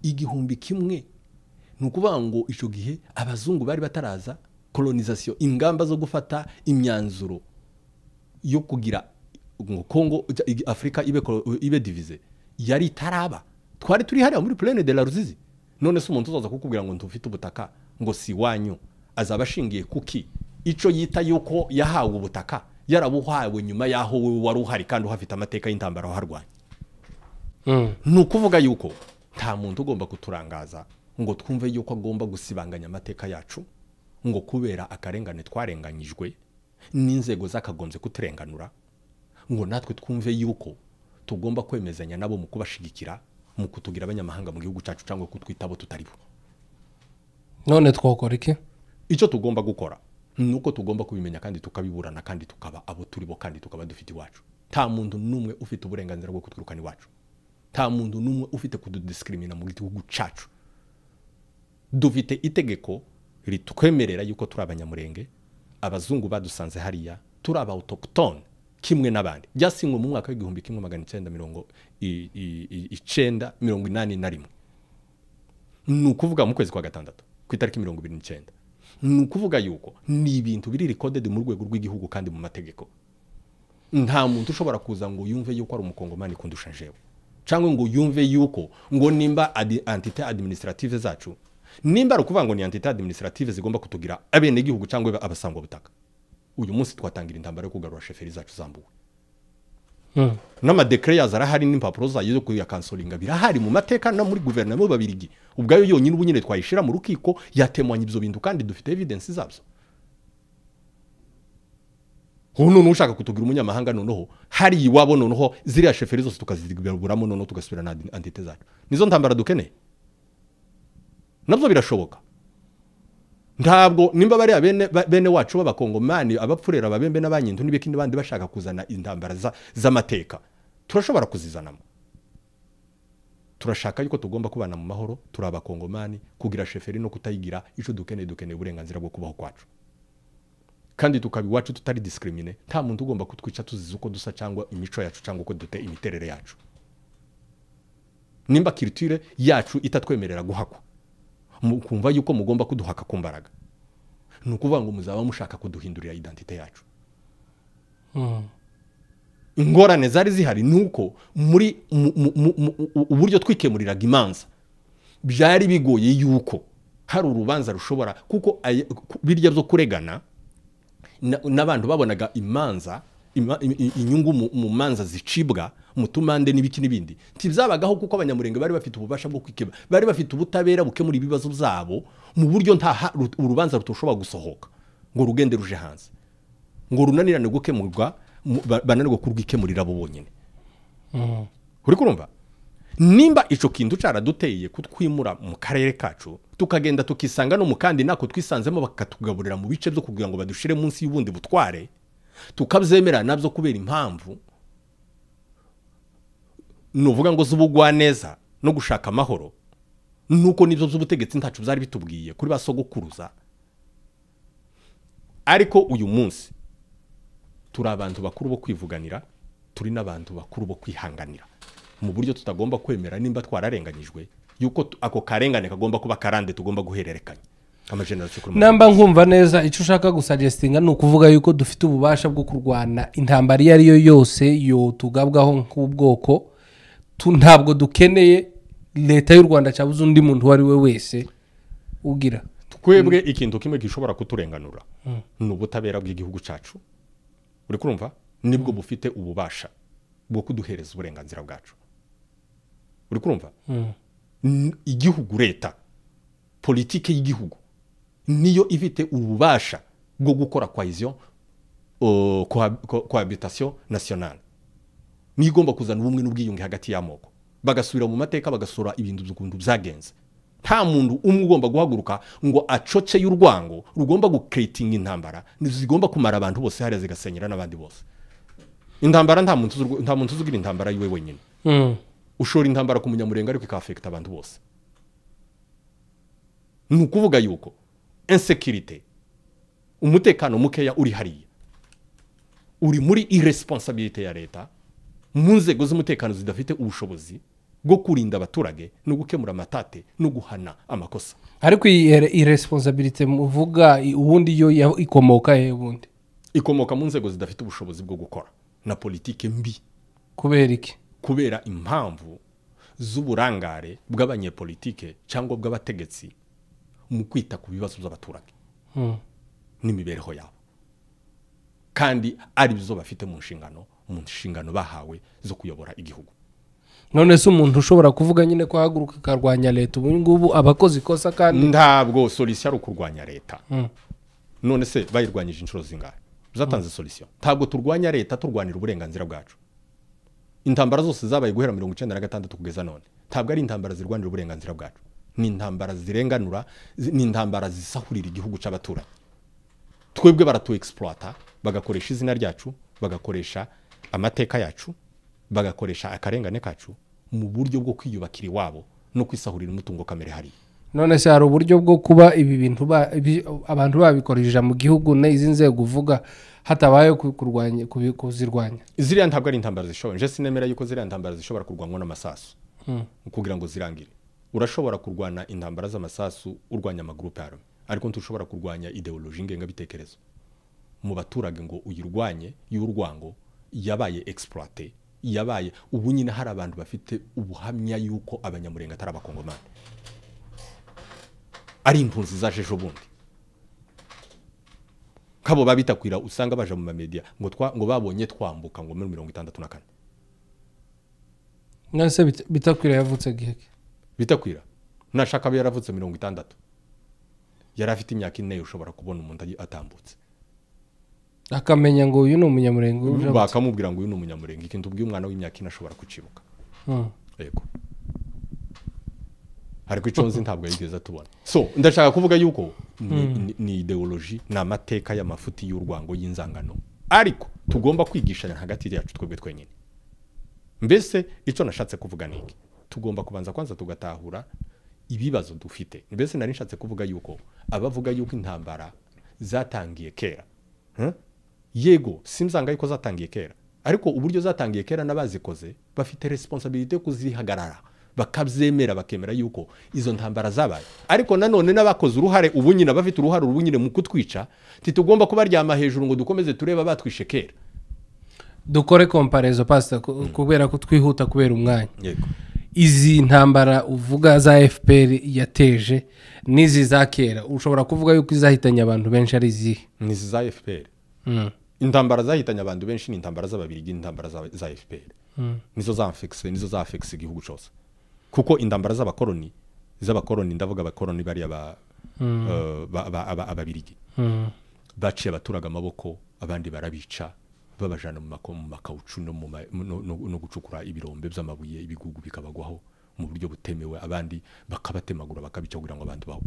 1000 ni ukuvuga ngo icyo gihe abazungu bari bataraza colonisation, ingamba zo gufata imyanzuro yo kugira ngo Kongo Afrika ibe divise yari itaraba. Twari turi hariya muri Plaine de la Rusizi. None se umuntu uzaza kukubwira ngo ntufite ubutaka ngo si wanyu, azaba ashingiye kuki? Ico yita yuko yahawe ubutaka yarabuhawe nyuma yaho wewe wari uhari kandi uhafite amateka y'intambara waharwanye. Ni ukuvuga yuko nta muntu ugomba kuturangaza ngo twumve yuko agomba gusibanganya amateka yacu ngo kubera akarengane twarenganyijwe n'inzego zakagombye kuturenganura, ngo natwe twumve yuko tugomba kwemezanya nabo mu kubashigikira mu kutugira abanyamahanga mu gihugu cyacu cyangwa kutwitabo tutari bo. None twakora iki? Icyo tugomba gukora nuko tugomba kubimenya kandi tukabiburana kandi tukaba abo turi bo kandi tukaba dufite iwacu. Nta muntu n'umwe ufite uburenganzira bwo kutwirukana iwacu. Nta muntu n'umwe ufite kududiskrimina mu gihugu cyacu. Dufite itegeko ritwemerera yuko turi Abanyamurenge, abazungu badusanze hariya, turi aba autochtone kimwe n'abandi. Byasinywe mu mwaka w'igihumbi kimwe magana cyenda mirongo icyenda mirongo inani na rimwe. Ni ukuvuga mu kwezi kwa gatandatu ku itariki 29. Ni ukuvuga yuko ni ibintu biri recorded mu rwego rw'igihugu kandi mu mategeko. Nta muntu ushobora kuza ngo yumve yuko ari umukongomani kundusha jewe, cyangwa ngo yumve yuko ngo nimba entité administrative zacu, nimba ari ukuvuga ngo ni entité administrative zigomba kutugira abenegihugu cyangwa abasangwa butaka. Uyu munsi twatangira intambara yo kugarura sheferi zacu zambuwe. N'amadekre yaza arahari n'impapuro zayo zo kuyakansolinga birahari mu mateka no muri guverinoma y'Ababirigi ubwayo yonyine ubu nyine twayishira mu rukiko yatemwanya ibyo bintu kandi dufite evidence zabyo. None ushaka kutugira umunyamahanga noneho hari iwabo, noneho ziriya sheferi zose tukaziburamo, noneho tugasubira na entité zacu. Nizo ntambara dukeneye, nabyo birashoboka. Ntabwo nimba bari bene wacu b'abakongomani, abapfurera, ababembe n'abanyintu n'ibiki n'abandi bashaka kuzana intambara z'amateka, turashobora kuzizanamo. Turashaka yuko tugomba kubana mu mahoro, turi abakongomani, kugira sheferi no kutayigira ico dukeneye, dukeneye uburenganzira bwo kubaho kwacu kandi tukaba iwacu tutari discrimine. Nta muntu ugomba kutwica tuzize uko dusa cyangwa imico yacu cyangwa uko dute imiterere yacu. Nimba culture yacu itatwemerera guhakwa, mukumva yuko mugomba kuduhaka ku mbaraga, ni ukuvuga ngo muzaba mushaka kuduhindurira identité yacu. Ingorane zari zihari nuko muri uburyo twikemuriraga imanza byari bigoye yuko hari urubanza rushobora, kuko birya byo kuregana n'abantu babonaga imanza inyungu mu manza zicibwa mu tumande n'ibiki n'ibindi ntibyabagaho, kuko Abanyamurenge bari bafite ububasha bwo kwikeba, bari bafite ubutabera bukemura ibibazo byabo mu buryo nta urubanza rutoshobora gusohoka ngo rugende ruje hanze ngo runanirane gukemurwa, bananirwa kurwikemurira bo bonyine. Uri kurumva? Nimba ico kintu caraduteye kutwimura mu karere kacu tukagenda tukisanga no mu kandi nako twisanzemo bakatugaburira mu bice byo kugira ngo badushire munsi y'ubundi butware, tukabyemera nabyo kubera impamvu nuvuga ngo z'ubugwa neza no gushaka amahoro, nuko nibyo by'ubutegetsi ntacu byari bitubwiye kuri basogokuruza. Ariko uyu munsi turi abantu bakuru bo kwivuganira, Turi n'abantu bakuru bo kwihanganira mu buryo tutagomba kwemera nimba twararenganyijwe yuko ako karengane kagomba kuba karande tugomba guhererekanya amageneration. Namba nkumva neza, icyo ushaka gusuggestinga ni ukuvuga yuko dufite ububasha bwo kurwana intambara iyo ari yo yose yo tugabwaho nk'ubwoko, ntabwo dukeneye leta y'u Rwanda cyabuze undi muntu uwo ari we wese ugira. Twebwe ikintu kimwe gishobora kuturenganura ni ubutabera bw'igihugu cyacu. Uri kurumva? Nibwo bufite ububasha bwo kuduhereza uburenganzira bwacu. Uri kurumva? Igihugu, leta, politike y'igihugu niyo ifite ububasha bwo gukora cohesion, cohabitation nationale. Niyo igomba kuzana ubumwe n'ubwiyunge hagati y'amoko, bagasubira mu mateka, bagasura ibintu by'ukuntu byagenze. Nta muntu umwe ugomba guhaguruka ngo acoce y'urwango rugomba gucreating intambara zigomba kumara abantu bose hariya, zigasenyera n'abandi bose. Intambara nta muntu uzugira intambara yiwe wenyine. Ushora intambara ku Munyamurenga ariko ikafekta abantu bose. Ni ukuvuga yuko insécurité, umutekano mukeya uri hariya, uri muri irresponsabilité ya leta mu nzego z'umutekano zidafite ubushobozi bwo kurinda abaturage no gukemura amatate no guhana amakosa. Ariko iyi irresponsabilité muvuga ubundi yo ikomoka he? Ubundi ikomoka mu nzego zidafite ubushobozi bwo gukora na politike mbi. Kubera iki? Kubera impamvu z'uburangare bw'abanyepolitike cyangwa bw'abategetsi mu kwita ku bibazo by'abaturage n'imibereho yabo, kandi ari byo bafite mu nshingano bahawe zo kuyobora igihugu. None se umuntu ushobora kuvuga nyine ko ahaguruka akarwanya leta ubu ngubu abakoze ikosa? Kandi ntabwo solution ari ukurwanya leta. None se bayirwanyije inshuro zingahe zatanze solution? Ntabwo turwanya leta, turwanira uburenganzira bwacu. Intambara zose zabaye guhera 1996 kugeza none ntabwo ari intambara zirwanira uburenganzira bwacu, ni intambara zirenganura, ni intambara zisahurira igihugu c'abaturanyi. Twebwe baratu exploiter, bagakoresha izina ryacu, bagakoresha amateka yacu, bagakoresha akarengane kacu mu buryo bwo kwiyubakira iwabo no kwisahurira umutungo kamere hari. None se hari uburyo bwo kuba ibi bintu abantu babikoresha mu gihugu n'izi nzego uvuga hatabaye kurwanya, kuzirwanya? Ziriya ntabwo ari intambara zishobora. Nje sinemera yuko ziriya ntambara zishobora kurwanywa n'amasasu kugira ngo zirangire. Urashobora kurwana intambara z'amasasu urwanya amagroupe arme, ariko ntushobora kurwanya ideologie ngengabitekerezo mu baturage ngo uyirwanye y'urwango yabaye exploité, yabaye ubu nyine hari abantu bafite ubuhamya yuko Abanyamurenga atari abakongomani, ari impunzi zaje ejo bundi. Kabo babitakwira usanga baje mu media ngo ngo babonye twambuka ngo muri 64. Nase Bitakwira yavutse gihe? Bitakwira nashaka be yaravutse 60, yari afite imyaka 4. Ushobora kubona umuntu atambutse akamenya ngo uyu ni Umunyamurenga, bakamubwira ngo uyu ni Umunyamurenga. Ikintu ubwiye umwana w'imyaka 4 ashobora kucibuka. Yego, ariko icyo nzi ntabwo yigeze atubona. So ndashaka kuvuga yuko ni ideologie, ni amateka y'amafuti y'urwango y'inzangano, ariko tugomba kwigishanya hagati yacu twebwe twenyine. Mbese icyo nashatse kuvuga ni iki? Tugomba kubanza kwanza tugatahura ibibazo dufite. Mbese nari nshatse kuvuga yuko abavuga yuko intambara zatangiye kera, yego simzanga yuko zatangiye kera, ariko uburyo zatangiye kera n'abazikoze bafite responsabilité kuzihagarara, bakabyemera, bakemera yuko izo ntambara zabaye. Ariko nanone n'abakoze uruhare ubu nyine, bafite uruhare ubu nyine mu kutwica, titugomba kubaryama hejuru ngo dukomeze tureba batwishe kera. Dukore comparaison pastor, kubera ko twihuta kubera umwanya. Yego. Izi ntambara uvuga za FPR yateje n'izi za kera, ushobora kuvuga yuko izahitanye abantu benshi ari izihe? Nizi za FPR. Intambara zahitanye abantu benshi ni intambara z'Ababirigi, intambara za FPR. Nizo za afekse, nizo za afekse igihugu cyose. Kuko intambara z'abakoloni, ndavuga abakoloni bari Ababirigi. Baciye abaturage amaboko, abandi barabica, babajana mu makawucu no gucukura ibirombe by'amabuye, ibigugu bikabagwaho mu buryo butemewe, abandi bakabatemagura bakabica kugira ngo abantu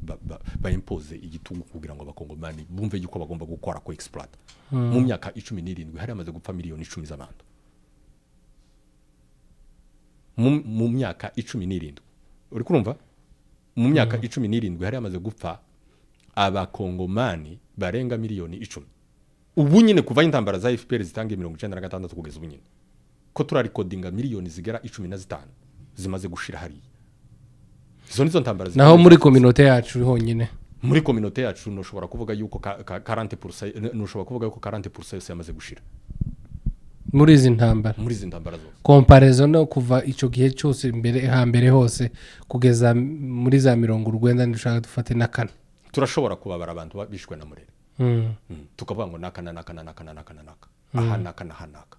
baimpoze igitugu kugira ngo abakongomani bumve yuko bagomba gukora ko exploit. Mu myaka 17 hari amaze gupfa miliyoni 10 z'abantu. Mu myaka 17, uri kurumva? Mu myaka 17 hari amaze gupfa abakongomani barenga miliyoni 10. Ubu nyine kuva intambara za FPR zitangiye 1996 kugeza ubu nyine Ko turarikodinga miliyoni zigera 15 zimaze gushira hariya. Izo nizo ntambara. Naho muri communauté yacu honyine, muri communauté yacu ntushobora kuvuga yuko 40%, ntushobora kuvuga yuko 40% yose yamaze gushira muri izi ntambara, muri izi ntambara zose. Comparaison no kuva ico gihe cyose mbere hambere hose kugeza muri za 90 ndushaka dufate na kane, turashobora kubabara abantu bishwe na Murere. Tukavuga ngo naka naka naka naka naka aha naka naka naka.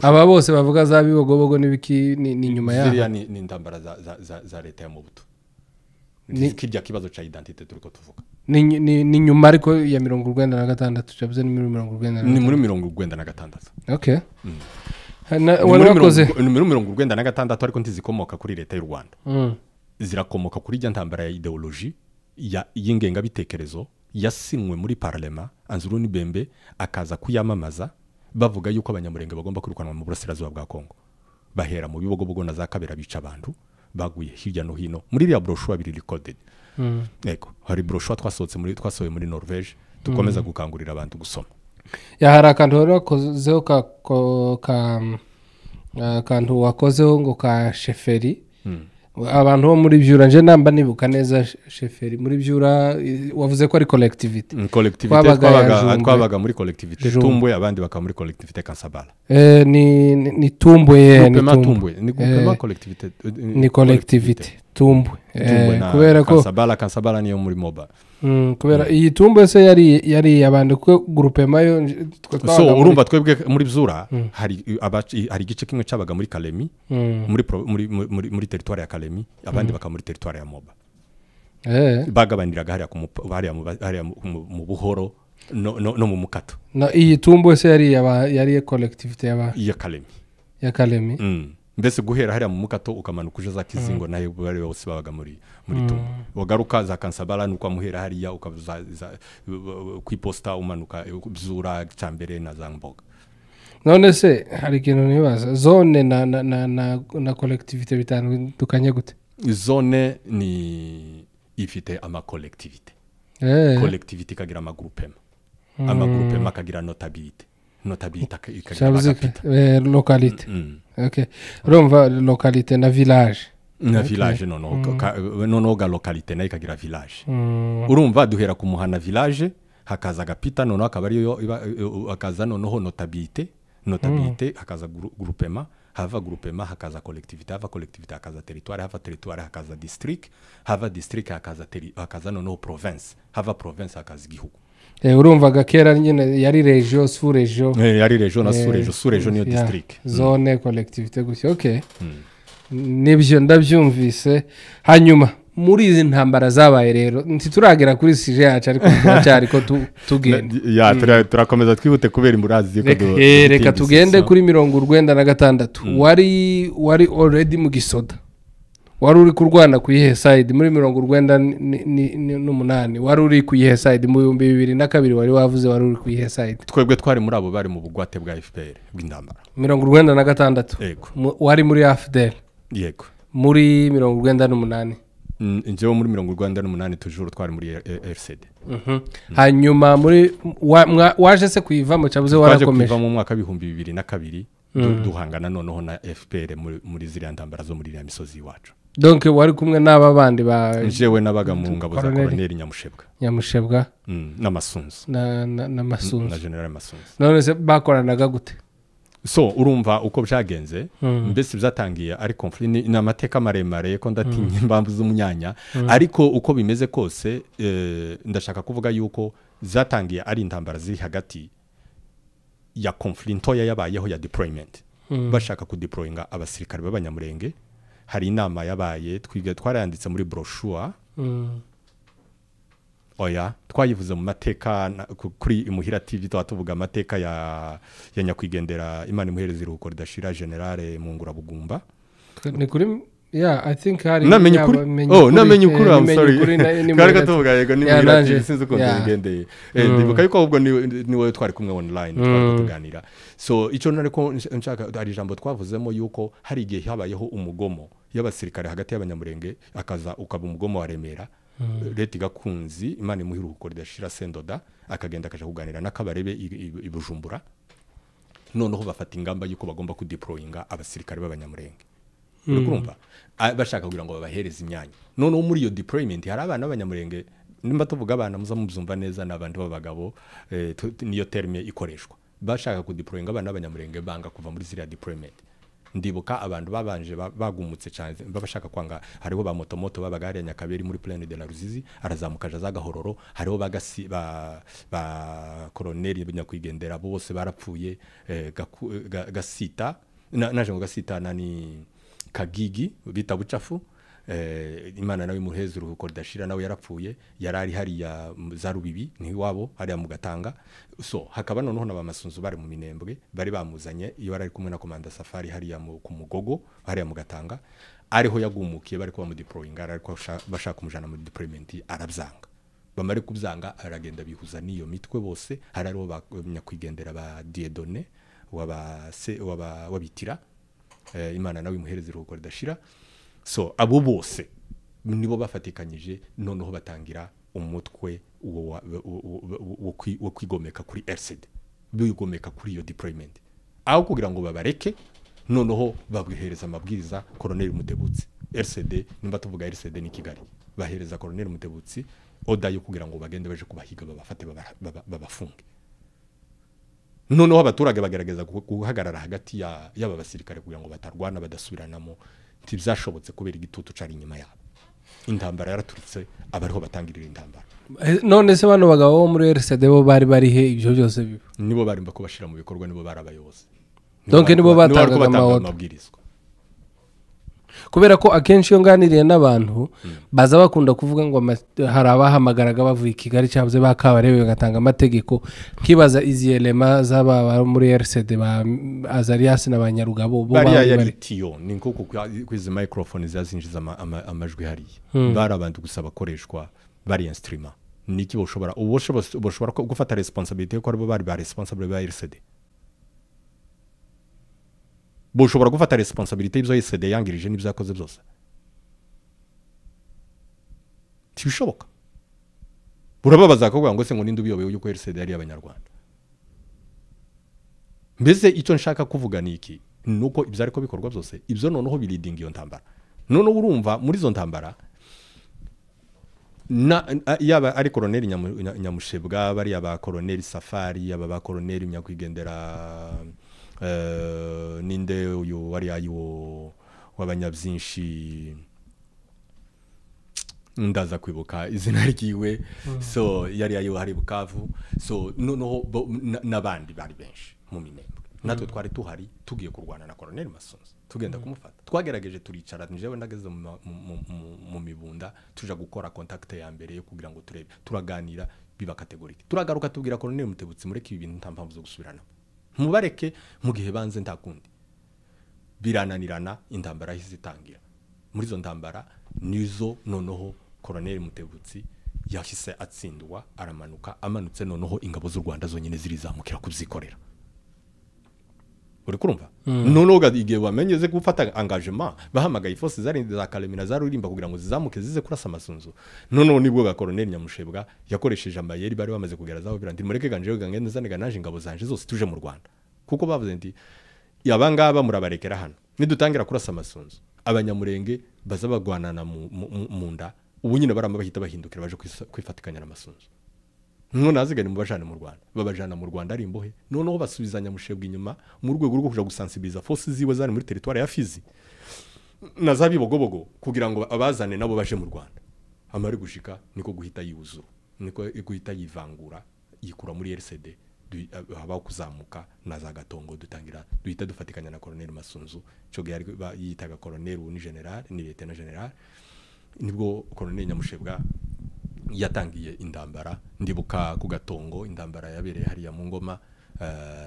Aba bose bavuga za Bibogobogo n'ibiki ni nyuma yaho. Ziriya ni intambara za leta ya Mobutu. Ni kirya kibazo cha identité turiko tuvuga. Ni nyuma ariko ya 96 cyavuze ni muri 96. Ni muri 96. Okay. Warakoze ni muri 96 ariko ntizikomoka kuri leta y'u Rwanda. Zirakomoka kuri rya ntambara ya ideologie ya y'ingengabitekerezo yasinwe muri parlement. Anzuruni Bembe akaza kuyamamaza bavuga yuko abanyamurenge bagomba kwirukanwa mu burasirazuba bwa Kongo. Bahera mu Bibogobogo na za Kabera bica abantu baguye hirya no hino. Muri iriya brochure biri recorded. Yego, hari brochure twasohoye muri Norvège dukomeza gukangurira abantu gusoma. Ya hari akantu wakozeho kantu wakozeho ngo ka chefferie. Abantu bo muri Byura nje namba nibuka neza chefferie muri Byura wavuze ko ari collectivité. Collectivité twabaga muri collectivité Tumbwe, abandi bakaba muri collectivité Kansabala. Ni Tumbwe, ni Tumbwe, ni groupement collectivité, ni collectivité Tumbwe. Kubera ko Kansabala niyo muri Moba. Kubera iyi Tumbwe se yari abantu ko groupement yo. So urumva twebwe muri Byura hari igice kimwe cabaga muri Kalemi, muri territoire ya Kalemi, abandi bakaba muri territoire ya Moba. Bagabaniraga hariya mu Buhoro no mu Mukato. Na iyi Tumbwe se yari collectivité ya Kalemi. Ya Kalemi. Mbese guhera hariya mu Mukato ukamanuka uje za Kizingo nayo bari bose babaga muri Tumbwe. Wagaruka za Kansabala nuko amuhera hariya ukaza kwiposta umanuka Byura cyambere na za Mboga. None se hari ikintu nibaza, zone na collectivité bitandukanye gute? Zone ni ifite ama collectivité. Collectivité ikagira ama groupement. Ama groupement akagira notabilité. Notabilité ikagira capita. Localité. Okay. Urumva localité na village. Na village noneho ga localité nayo ikagira village. Urumva duhera ku muhana village hakaza gapita noneho akaba ariyo hakaza noneho notabilité, hakaza groupement, hava groupement hakaza collectivité, hava collectivité hakaza territoire, hava territoire hakaza district, hava district hakaza noneho province, hava province hakaza igihugu. Urumva gakera nyine yari region sous region. Yari region na sous region, sous region niyo district. Zone collectivité gusa. Okay. Nibyo ndabyumvise. Hanyuma muri izi ntambara zabaye rero ntituragera kuri sije yacu ariko turacyari ko tugenda. Ya turakomeza twihute kubera imburazi ko reka tugende kuri 96. Wari already mu gisoda. Wari uri kurwana ku ihe side muri 98, wari uri ku ihe side mu 2002, wari wavuze wari uri ku ihe side. Twebwe twari muri abo bari mu bugwate bwa FPR bw'intambara. 96. Yego. Wari muri AFDL. Yego. Muri 98. Njyewe muri 98 toujours twari muri RCD. Hanyuma muri waje se kuyivamo cyabuze warakomeje? Waje kuva mu mwaka 2002 duhangana noneho na FPR muri ziriya ntambara zo muri iriya misozi iwacu. Donc wari kumwe n'aba bandi ba Njyewe nabaga mu ngabo za Colonel Nyamushebwa. Nyamushebwa na Masunzu. Na Masunzu. Na General Masunzu. None se bakoranaga gute? So urumva uko byagenze, mbese byatangiye ari conflit, ni amateka maremare ko ndatinya impamvu z'umunyanya, ariko uko bimeze kose ndashaka kuvuga yuko zatangiye ari intambara ziri hagati ya conflit ntoya yabayeho ya deployment. Bashaka kudeployinga abasirikare b'abanyamurenge. Hari inama yabaye twiga twarayanditse muri brochure. Oya twayivuze mu mateka kuri Imuhira TV, tuvuga amateka ya nyakwigendera Imana imuhereza iruhuko ridashira General Mungura Bugumba. Ni kuri yeah I think hari namenye ukuri. Oh namenye ukuri, I'm sorry. Twari tuvuga yego ni Muhira TV sinzi uko bigendeye. Ndibuka yuko ahubwo ni wowe twari kumwe online twari tuganira. So icyo nariko nshaka hari ijambo twavuzemo yuko hari igihe habayeho umugomo y'abasirikare hagati y'abanyamurenge akaza ukaba umugomo wa Remera. Leta igakunzi Imana imuha iruhuko ridashira Sendoda akagenda akaja kuganira n'akabarebe i Bujumbura. Noneho bafata ingamba yuko bagomba kudeployinga abasirikare b'abanyamurenge. Uri bashaka kugira ngo babahereze imyanya. Noneho muri iyo deployment hari abana b'abanyamurenge, nimba tuvuga abana muza mubyumva neza, n'abandi b'abagabo, niyo terme ikoreshwa. Bashaka kudeployinga abana b'abanyamurenge banga kuva muri ziriya deployment. Ndibuka abantu babanje bagumutse cyane babashaka kwanga, hariho ba motomoto babaga hariya Nyakaberi muri Plaine de la Ruzizi, arazamuka aja za Gahororo, hariho bagasi ba koroneri nyakwigendera bose barapfuye, Gasita naje ngo Gasita nani Kagigi bita Bucafu, Imana nawe muheze uruhuko ridashira, nawe yarapfuye, yarari hariya za Rubibi ni wabo hariya mu Gatanga. So hakaba noneho n'abamasunzu bari mu Minembwe bari bamuzanye iyo bari kumwe na komanda Safari hariya ku Mugogo hariya mu Gatanga, ariho yagumukiye bari kuba mu deploying, ariko bashaka kumujana mu deployment arabyanga. Bamare kubyanga aragenda bihuza n'iyo mitwe bose, hari ariho nyakwigendera ba Dieudonné wabitira, Imana nawe imuhereze uruhuko ridashira. So abo bose nibo bafatikanyije noneho batangira umutwe wo kwigomeka kuri RCD, bigomeka kuri iyo deployment, aho kugira ngo babareke. Noneho babwihereza amabwiriza Colonel Mutebutsi. RCD, nimba tuvuga RCD ni Kigali, bahereza Colonel Mutebutsi oda yo kugira ngo bagende baje kubahiga babafate babafunge. Noneho abaturage bagerageza guhagarara hagati y'aba basirikare kugira ngo batarwana badasubiranamo, ntibzashobotse kubera igitutu cari inyuma yabo. Intambara yaraturitse, abariho batangirira intambara. None se bano bagabo bo muri RCD bo bari bari he ibyo byose biba? Nibo bari mbako bashira mu bikorwa, nibo bari abayobozi. Donc nibo batangaga amabwirizwa. Kubera ko akenshi iyo nganiriye n'abantu baza bakunda kuvuga ngo hari abahamagaraga bavuye i Kigali cyabuze bakabarebe bagatanga amategeko, nkibaza izi elema z'aba muri RCD ba Azarias n'abanyarugabo bo bari tiyo ni nko kwizi microphone zazinjiza amajwi hariya. Bari abantu gusa bakoreshwa bari instrument. Niki boshobora uboshobora gufata responsibility ko aribo bari ba responsible ba RCD. Boshobora gufata responsibility ibyo RCD yangirije n'ibyo yakoze byose. Tibishoboka. Urababaza kuvuga ngo se ngo ninde ubiyoboye yuko RCD yari abanyarwanda. Mbese icyo nshaka kuvuga ni iki? Nuko ibyo ariko bikorwa byose ibyo noneho biridinga iyo ntambara. Noneho urumva muri izo ntambara na yaba ari Colonel Nyamushebwa, bari aba Colonel Safari, yaba ba Colonel Nyakwigendera, ninde uyu wari ayo w'abanyabyinshi ndaza kwibuka izina ryiwe, so yari ayo hari Bukavu. So noneho n'abandi bari benshi mu Minembwe. Natwe twari tuhari tugiye kurwana na Colonel Masunzu, tugenda kumufata. Twagerageje turicara, njewe ndageze mu Mibunda tuja gukora contact ya mbere yo kugira ngo turebe, turaganira biba categorique. Turagaruka tubwira Colonel Mutebutsi mureke ibi bintu nta mpamvu zo gusubirana, mubareke mu gihe banze ntakundi. Birananirana, intambara izitangira. Muri zo ntambara nizo noneho Colonel Mutebutsi yahise atsindwa aramanuka, amanutse noneho ingabo z'u Rwanda zonyine zirizamukira kubyikorera. Uri kurumva? Noneho igihe bamenyeze gufata engagement bahamagaye force zari za Kalemina za Rurimba kugira ngo zizamuke zize kurasa Amasunzu. Noneho nibwo ga Colonel Nyamushebwa yakoresheje amayeri bari bamaze kugera zaho birandi mureke ganje gangende zanega naje ingabo zanje zose tuje mu Rwanda. Kuko bavuze nti yabangaba murabarekera hano nidutangira kurasa Amasunzu abanyamurenge baza bagwanana mu nda, ubu nyine baramba bahita bahindukira baje kwifatikanya na Masunzu. None azigane mu bajana mu Rwanda, babajana mu Rwanda ari imbohe. Noneho basubiza Nyamushebwa inyuma mu rwego rwo kuja gusensibiliza force ziwe zari muri territoire ya Fizi na zabibogobogo kugira ngo abazane nabo baje mu Rwanda. Amari gushika niko guhita yiwuzura, niko guhita yivangura yikura muri RCD, habaho kuzamuka na za Gatongo, dutangira duhita dufatikanya na Colonel Masunzu. Cyo yari yitaga Colonel ni general ni lieutenant general. Nibwo Colonel Nyamushebwa yatangiye indambara. Ndibuka ku Gatongo indambara yabereye hariya mu Ngoma,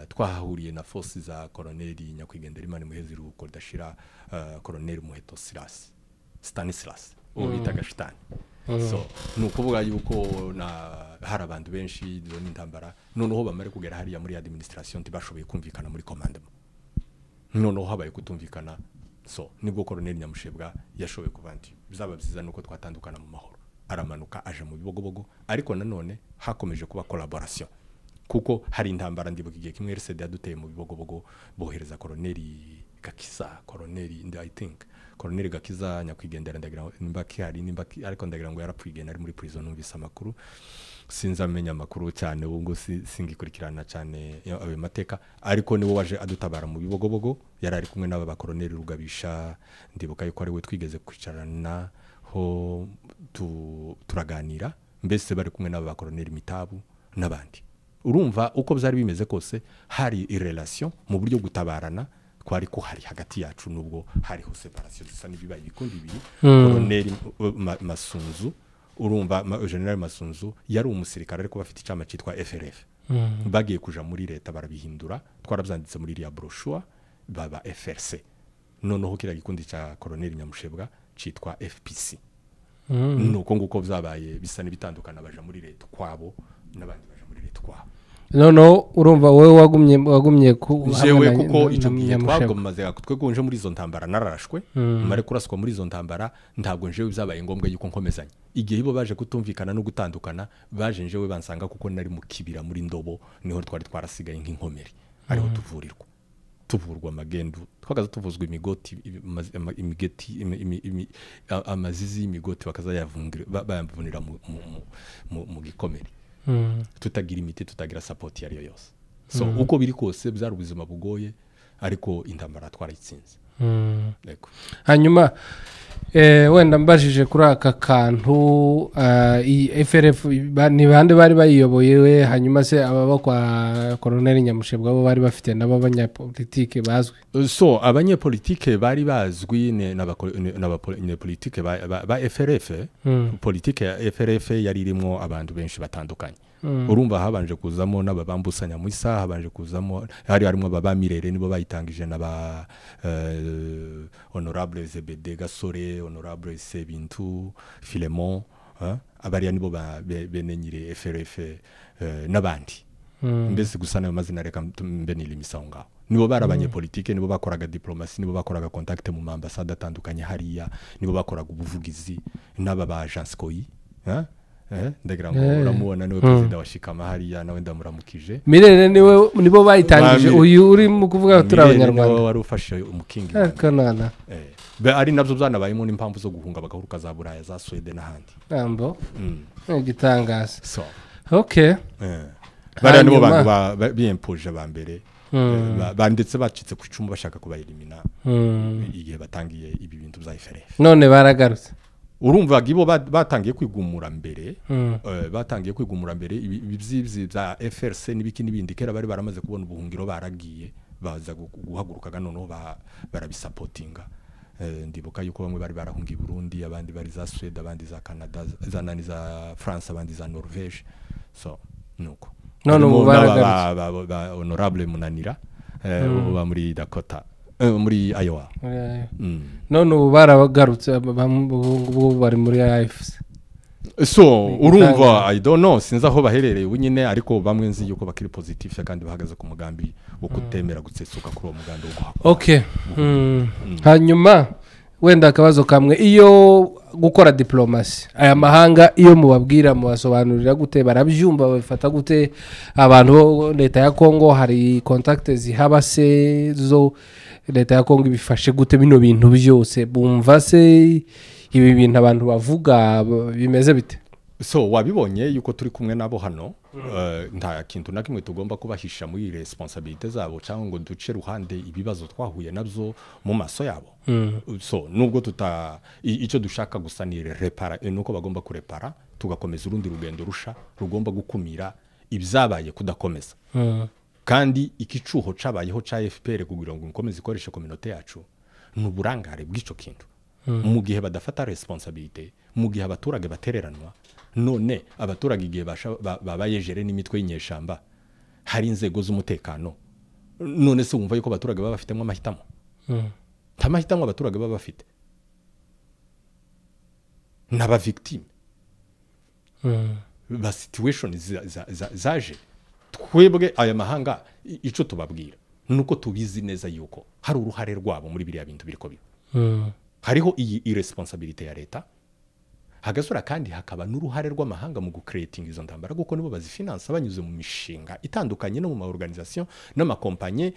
twahahuriye na force za Colonel Nyakwigendera Imana imuheze iruhuko ridashira, Colonel Muheto Silas Stanislas uwo bitaga Shitani. So nukuvuga yuko na hari abantu benshi izo n'intambara. Noneho bamare kugera hariya muri administration ntibashoboye kumvikana muri commandement, noneho habaye kutumvikana. So nibwo Colonel Nyamushebwa yashoboye kuva nti bizaba byiza nuko twatandukana mu mahoro, aramanuka aje mu Bibogobogo. Ariko nanone hakomeje kuba collaboration Kuko hari intambara, ndibuka igihe kimwe RCD yaduteye mu Bibogobogo, bohereza Koroneri Gakiza, Koroneri, I think Koroneri Gakiza nyakwigendera, ndagira ngo nimba kihari, nimba ariko ndagira ngo yarapfuye igihe nari muri prison. Numvise amakuru, sinzamenya amakuru cyane ubu ngo singikurikirana cyane ayo mateka, ariko niwe waje adutabara mu Bibogobogo. Yari ari kumwe n'aba bakoroneri Rugabisha. Ndibuka yuko ari we twigeze kwicarana ho turaganira, mbese bari kumwe n'aba bakoroneri Mitabu n'abandi. Urumva uko byari bimeze kose, hari relation mu buryo gutabarana kwari kuhari hagati yacu, nubwo hariho separation zisa n'ibibaye ibikundi bibiri. Koroneri Masunzu, urumva General Masunzu yari umusirikare, ariko bafite icama cyitwa FRF. Bagiye kuja muri leta barabihindura, twarabyanditse muri iriya brochure, baba FRC. Noneho kiriya gikundi cya Koroneri Nyamushebwa cyitwa FPC. Nuko nguko byabaye bisa n'ibitandukana, baja muri leta kwabo n'abandi baja muri leta kwabo. Noneho urumva wowe wagumye ku jewe, kuko icyo gihe twagomaze twebwe muri izo ntambara nararashwe, mare kuraswa muri izo ntambara, ntabwo njewe byabaye ngombwa yuko nkomezanya. Igihe bo baje kutumvikana no gutandukana, baje njewe bansanga kuko nari mu kibira muri Ndobo, niho twari twarasigaye nk'inkomeri, ariho tuvurirwa, tuvurwa amagendu, twagaza tuvuzwa imigoti, imigeti, amazizi y'imigoti bakazayavungira, bayamvunira mu gikomere. Tutagira imiti, tutagira support yari yo yose. So uko biri kose byari ubuzima bugoye, ariko intambara twarayitsinze. Yego. Hanyuma wenda mbajije kuri aka kantu, iyi FRF ni bande bari bayiyoboye we? Hanyuma se ababa kwa Koroneri Nyamushebwa bo bari bafite nabo abanyapolitike bazwi? So abanyepolitike bari bazwi n'abanyepolitike ba FRF. Politike ya FRF yari irimo abantu benshi batandukanye. Urumva habanje kuzamo n'ababambusanya mu isaha, habanje kuzamo hari harimo ababamirere, nibo bayitangije, n'aba Honorable Zebede Gasore, Honorable Sebintu Philemon, abariya nibo bene nyire FRF n'abandi. Mbese gusa nayo mazina reka mbe n'ilimisa ngaho. Nibo bari abanyepolitike, nibo bakoraga diplomasi, nibo bakoraga contact mu ambasade atandukanye hariya, nibo bakoraga ubuvugizi n'aba ba Agence Koi. Ndagira ngo uramubona, niwe perezida wa Shikama hariya, nawe ndamuramukije. Mirere niwe, nibo bayitangije, uyu uri mu kuvuga turi abanyarwanda. Niwe wari ufashe umukingi. Kanana. Ari nabyo byanabayemo n'impamvu zo guhunga bagahuruka za Buraya, za Sweden n'ahandi. Ambo. Igitangaza. So. Okay. Bariya nibo bantu biyempoje ba mbere, banditse bacitse ku icumu bashaka kubayelimina igihe batangiye ibi bintu bya FRF. None baragarutse. Urumva gibo batangiye kwigumura mbere, batangiye kwigumura mbere ibi bya FRC n'ibiki n'ibindi, kera bari baramaze kubona ubuhungiro, baragiye baza guhagurukaga noneho barabisapotinga. Ndibuka yuko bamwe bari barahungiye Burundi, abandi bari za Sweden, abandi za Canada, za nani, za France, abandi za Norvège. So nuko none ubu baragarutse. Honorable Munanira uba muri Dakota, muri Iowa. None ubu baragarutse, ubu bari muri AFC. So urumva I don't know, sinzi aho baherereye ubu nyine, ariko bamwe nzi yuko bakiri positif kandi bahagaze ku mugambi wo kutemera gutsesuka kuri uwo mugambi wo guhakwa. Okay. Hanyuma wenda akabazo kamwe, iyo gukora diplomasi aya mahanga, iyo mubabwira mubasobanurira gute, barabyumva, babifata gute? Abantu leta ya Kongo hari contact zihaba se zo leta ya Kongo ibifashe gute bino bintu byose? Bumva se ibi bintu abantu bavuga bimeze bite? So wabibonye yuko turi kumwe nabo hano, nta kintu na kimwe tugomba kubahisha muri responsabilité zabo cyangwa ngo duce ruhande ibibazo twahuye nabyo mu maso yabo. So nubwo tuta icyo dushaka gusa ni repara, nuko bagomba kurepara tugakomeza urundi rugendo rusha rugomba gukumira ibyabaye kudakomeza. Kandi ikicuho cabayeho ca FPR kugira ngo nkomeze ikoreshe communauté yacu n'uburangare bw'ico kintu. Mu gihe badafata responsabilité, mu gihe abaturage batereranwa, none abaturage igihe babayejere n'imitwe y'inyeshamba, hari inzego z'umutekano, none se wumva yuko abaturage baba bafitemo amahitamo? Nta mahitamo abaturage baba bafite, n'aba victime ba situation zaje. Twebwe aya mahanga ico tubabwira nuko tubizi neza yuko hari uruhare rwabo muri biriya bintu biriko biba. Hariho iyi irresponsabilité ya leta, Hagasura kandi hakaba n'uruhare rw'amahanga mu gucreating izo ntambara, kuko nibo bazifinansa banyuze mu mishinga itandukanye no mu maorganisation n'amakompanye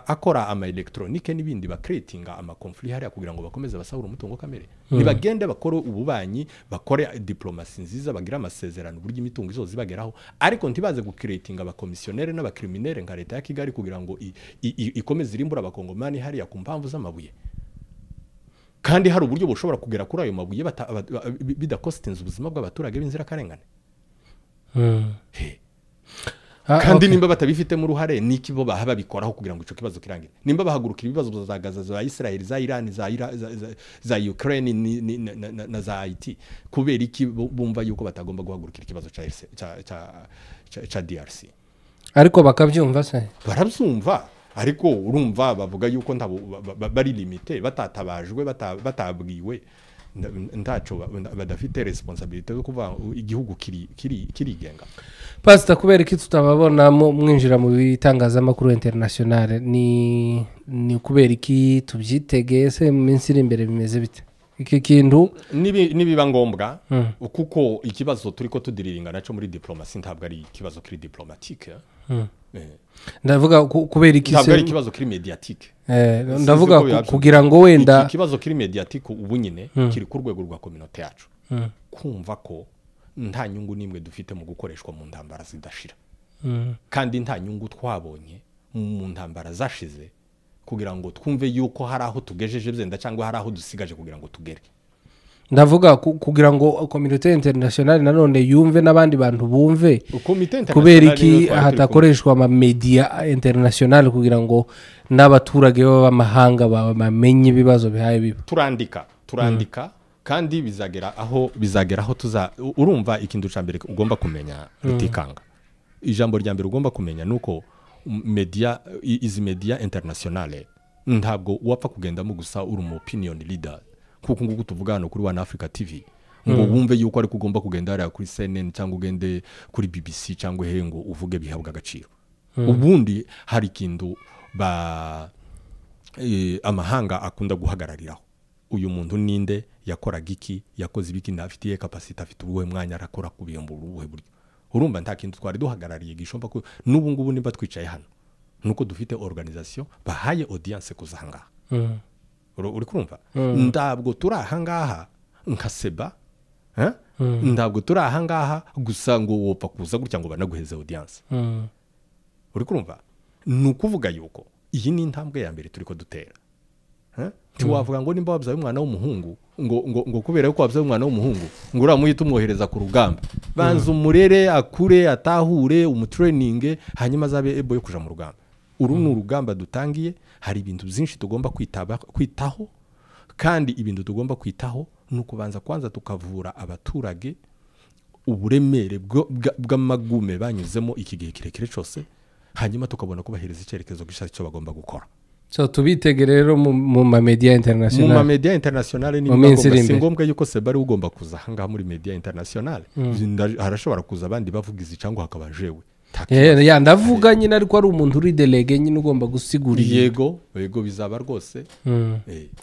akora ama electronique n'ibindi, bacreatinga ama conflit hariya kugira ngo bakomeze basahura umutungo kamere. Nibagende bakore ububanyi, bakore diplomasi nziza, bagira amasezerano uburyo imitungo izoza ibageraho, ariko ntibaze gucreatinga abakomisiyonere n'abacriminere nka leta ya Kigali kugira ngo ikomeze irimbura abakongomani hariya ku mpamvu z'amabuye. Kandi hari uburyo bushobora kugera kuri ayo mabuye bidakostinze ubuzima bw'abaturage b'inzirakarengane. Kandi nimba batabifitemo uruhare, niki bo baha babikoraho kugira ngo ico kibazo kirangire? Nimba bahagurukira ibibazo za Gaza, za Israel, za Iran, za Ukraine na za Haiti, kubera iki bumva yuko batagomba guhagurukira ikibazo ca DRC? Ariko bakabyumva se? Barabyumva, ariko urumva bavuga yuko ntabo bari limite, batatabajwe, batabwiwe, ntaco badafite responsabilité yo kuva igihugu kiri kirigenga. Pastor, kubera iki tutababona mwinjira mu bitangazamakuru international? Ni kubera iki tubyitege se mu minsi iri imbere bimeze bite iki kintu? Nibiba ngombwa, kuko ikibazo turiko tudiriringa naco muri diplomasi ntabwo ari ikibazo kiri diplomatique. Ndavuga kubera iki ntabwo ari ikibazo kiri mediatique. Ndavuga kugira ngo wenda iki kibazo kiri mediatique ubu nyine kiri ku rwego rwa communauté yacu, kumva ko nta nyungu nimwe dufite mu gukoreshwa mu ntambara zidashira, kandi nta nyungu twabonye mu ntambara zashize kugira ngo twumve yuko hari aho tugejeje byenda cyangwa hari aho dusigaje kugira ngo tugere. Ndavuga kugira ngo communauté internationale nanone yumve n'abandi bantu bumve, kubera iki hatakoreshwa ama media international kugira ngo n'abaturage b'amahanga bamenye ibibazo bihaye biba. Turandika kandi bizagera aho tuza. Urumva ikintu ca mbere ugomba kumenya, Rutikanga, ijambo rya mbere ugomba kumenya nuko media, izi media internationale ntabwo wapfa kugendamo gusa uri mu opinion leader, kuko nguko tuvuga hano kuri One Africa TV ngo wumve yuko ari kugomba kugenda hariya kuri CNN cyangwa ugende kuri BBC cyangwa he ngo uvuge bihabwa agaciro. Ubundi hari ikintu amahanga akunda guhagarariraho. Uyu muntu ninde, yakoraga iki, yakoze ibiki, ntafitiye capacity, afite ubuhe mwanya, arakora kubiyombo ubuhe buryo. Urumva nta kintu twari duhagarariye gishomba ko n'ubu ngubu nimba twicaye hano nuko dufite organisation bahaye audience kuzanga. Uri kurumva? Ndabwo turi ahangaha nka Seba, ndabwo turi ahangaha gusa ngo wopfa kuza gutya ngo banaguheze audience. Uri kurumva? Nukuvuga yuko iyi ni intambwe ya mbere turiko dutera. Ntiwavuga ngo nimba wabyaye umwana w'umuhungu ngo kubera yuko wabyaye umwana w'umuhungu ngo uramuhita umwohereza ku rugamba. Banza umurere akure atahure umutraining hanyuma azabe ebo yo kuja mu rugamba. Uru ni urugamba dutangiye, hari ibintu byinshi tugomba kwitaho, kandi ibintu tugomba kwitaho ni ukubanza kwanza tukavura abaturage uburemere bw'amagume banyuzemo iki gihe kirekire cyose, hanyuma tukabona kubahereza icyerekezo gishya cyo bagomba gukora. So tubitege rero mu ma media international. Mu ma media international ni ngombwa, si ngombwa yuko Seba ari ugomba kuza ahangaha muri media international. Harashobora kuza abandi bavugizi cyangwa hakaba jewe. Ya ndavuga nyine ariko ari umuntu uri delege nyine ugomba gusigura. Yego bizaba rwose.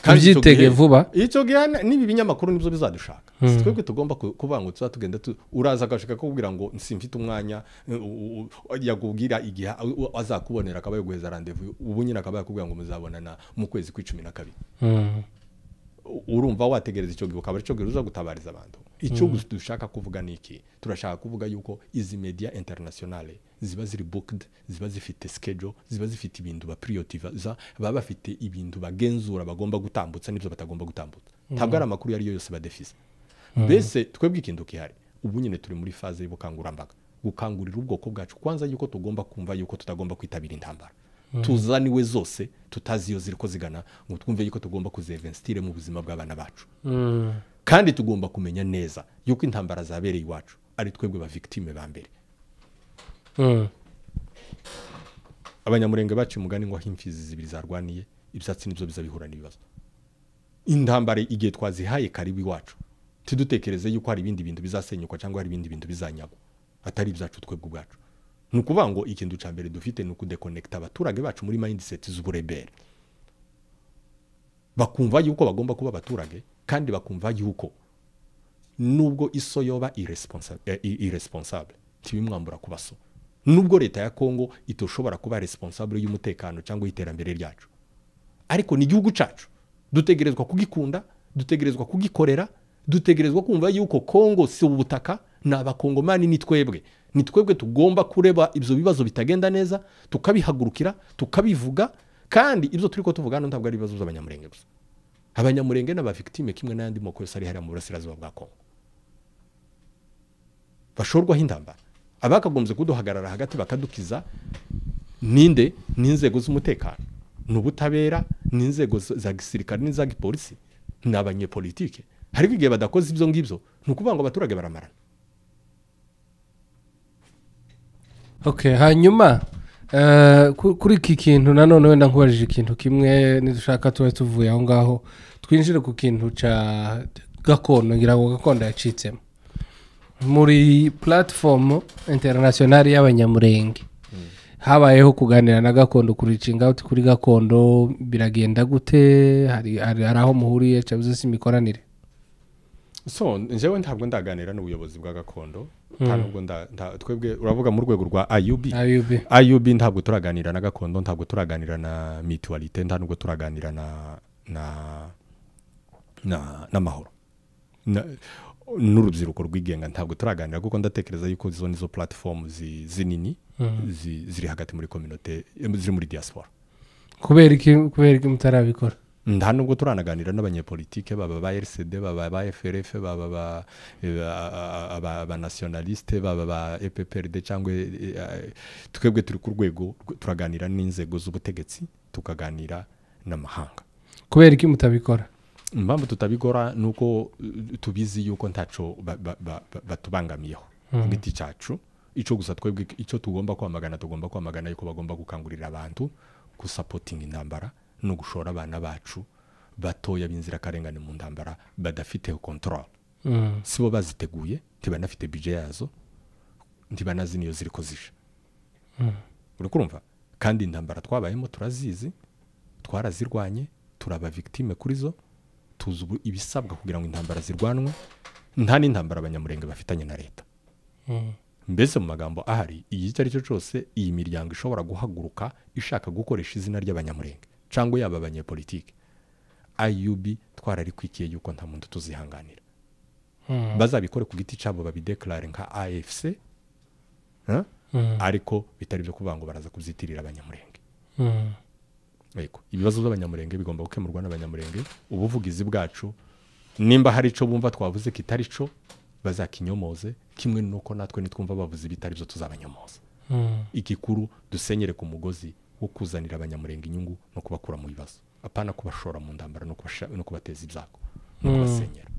Tubyitege vuba. Icyo gihe nibi binyamakuru nibyo bizadushaka. Twebwe tugomba kuvuga ngo tuzatugenda uraza agashaka kubwira ngo simfite umwanya, yakubwira igihe azakubonera akaba yoguheza rendez-vous, ubu nyine akaba yakubwira ngo muzabonana mu kwezi kwa 12. Urumva wategereza icyo gihe ukaba icyo gihe uza gutabariza abantu. Icyo dushaka kuvuga niki? Turashaka kuvuga yuko izi media internationale ziba ziri booked, ziba zifite schedule, ziba zifite ibintu ba prioritiza, baba bafite ibintu bagenzura bagomba gutambutsa n'ibyo batagomba gutambutsa. Ntabwo ari amakuru yari yose badefisa. Mbese twebwe ikintu kihari ubu nyine turi muri phase y'ubukangurambaga, gukangurira ubwoko bwacu kwanza yuko tugomba kumva yuko tutagomba kwitabira intambara. Tuzaniwe zose tutazi iyo ziriko zigana ngo twumve yuko tugomba kuzevenstire mu buzima bw'abana bacu. Kandi tugomba kumenya neza yuko intambara zabereye iwacu ari twebwe ba victime ba mbere. Abanyamurenge bacu mugani ngo imfizi zibiri zarwaniye ibyatsi nibyo bizabihura n'ibibazo. Intambara igihe twazihaye karibu iwacu tidutekereze yuko hari ibindi bintu bizasenyuka cyangwa hari ibindi bintu bizanyagwa atari ibyacu twebwe ubwacu. Nukuvuga ngo ikintu ca mbere dufite nuko deconnect abaturage bacu muri mindset z'uburebere, bakumva yuko bagomba kuba abaturage kandi bakumva yuko Nubwo iso yoba irresponsable tibimwambura kuba so. Nubwo leta ya Kongo itoshobora kuba responsable y'umutekano cyangwa iterambere ryacu, ariko ni igihugu cacu, dutegerezwa kugikunda, dutegerezwa kugikorera, dutegerezwa kumva yuko Kongo si ubutaka, ni abakongomani, ni twebwe, ni twebwe tugomba kureba ibyo bibazo bitagenda neza tukabihagurukira, tukabivuga. Kandi ibyo turiko tuvuga hano ntabwo ari ibibazo by'abanyamurenge gusa. Abanyamurenge n'aba victime kimwe n'andi moko yose ari hariya mu burasirazuba bwa Kongo bashorwaho intambara. Abakagombye kuduhagarara hagati bakadukiza ninde? N'inzego z'umutekano, n'ubutabera, n'inzego za gisirikare n'iza gipolisi, n'abanyepolitike. Ariko igihe badakoze ibyo ngibyo ni ukuvuga ngo abaturage baramarana. Okay, hanyuma kuri iki kintu nanone wenda nkubajije ikintu kimwe, nidushaka tube tuvuye aho ngaho twinjire ku kintu ca gakondo. Ngira ngo gakondo yacitsemo muri platform internationale y'abanyamurenge. Habayeho kuganira na gakondo kuri reaching out kuri gakondo, biragenda gute? Hari aho muhuriye cyabuze si imikoranire? So njyewe ntabwo ndaganira n'ubuyobozi bwa gakondo, ntabwo twebwe uravuga mu rwego rwa IUB. IUB ntabwo turaganira na gakondo, ntabwo turaganira na mutualité, ntabwo turaganira na na na n'amahoro n'urubyiruko rwigenga, ntabwo turaganira, kuko ndatekereza yuko izo nizo platform zinini ziri hagati muri communauté, ziri muri diaspora. Kubera iki mutarabikora? Nta nubwo turanaganira n'abanyepolitike, baba ba RCD, baba ba FRF, baba ba nationaliste, baba ba EPPRD, cyangwa twebwe turi ku rwego turaganira n'inzego z'ubutegetsi, tukaganira n'amahanga. Kubera iki mutabikora? Impamvu tutabikora nuko tubizi yuko ntaco batubangamiyeho ku giti cyacu. Ico gusa twebwe ico tugomba kwamagana, tugomba kwamagana yuko bagomba gukangurira abantu gusapotinga intambara no gushora abana bacu batoya b'inzirakarengane mu ntambara badafite control. Sibo baziteguye, ntibanafite budget yazo, ntibanazi niyo ziriko zisha. Uri kurumva? Kandi intambara twabayemo turazizi, twarazirwanye, turaba victime kuri zo, tuzi ibisabwa kugira ngo intambara zirwanwe. Nta n'intambara abanyamurenge bafitanye na leta. Mbese mu magambo ahari, iyi icyo ari cyo cyose iyi miryango ishobora guhaguruka ishaka gukoresha izina ry'abanyamurenge cyangwa yaba abanyepolitike, IUB twararikwikiye yuko nta muntu tuzihanganira. Bazabikore ku giti cyabo, babideclare nka AFC, ariko bitari byo kuvuga ngo baraza kuzitirira abanyamurenge. Yego, ibibazo by'abanyamurenge bigomba gukemurwa n'abanyamurenge. Ubuvugizi bwacu, nimba hari ico bumva twavuze kitari cyo, bazakinyomoze, kimwe nuko natwe nitwumva bavuze ibitari byo tuzabanyomoza. Igikuru dusenyere ku mugozi wo kuzanira abanyamurenge inyungu no kubakura mu bibazo, apana kubashora mu ndambara no kubateza ibyago no kubasenyera.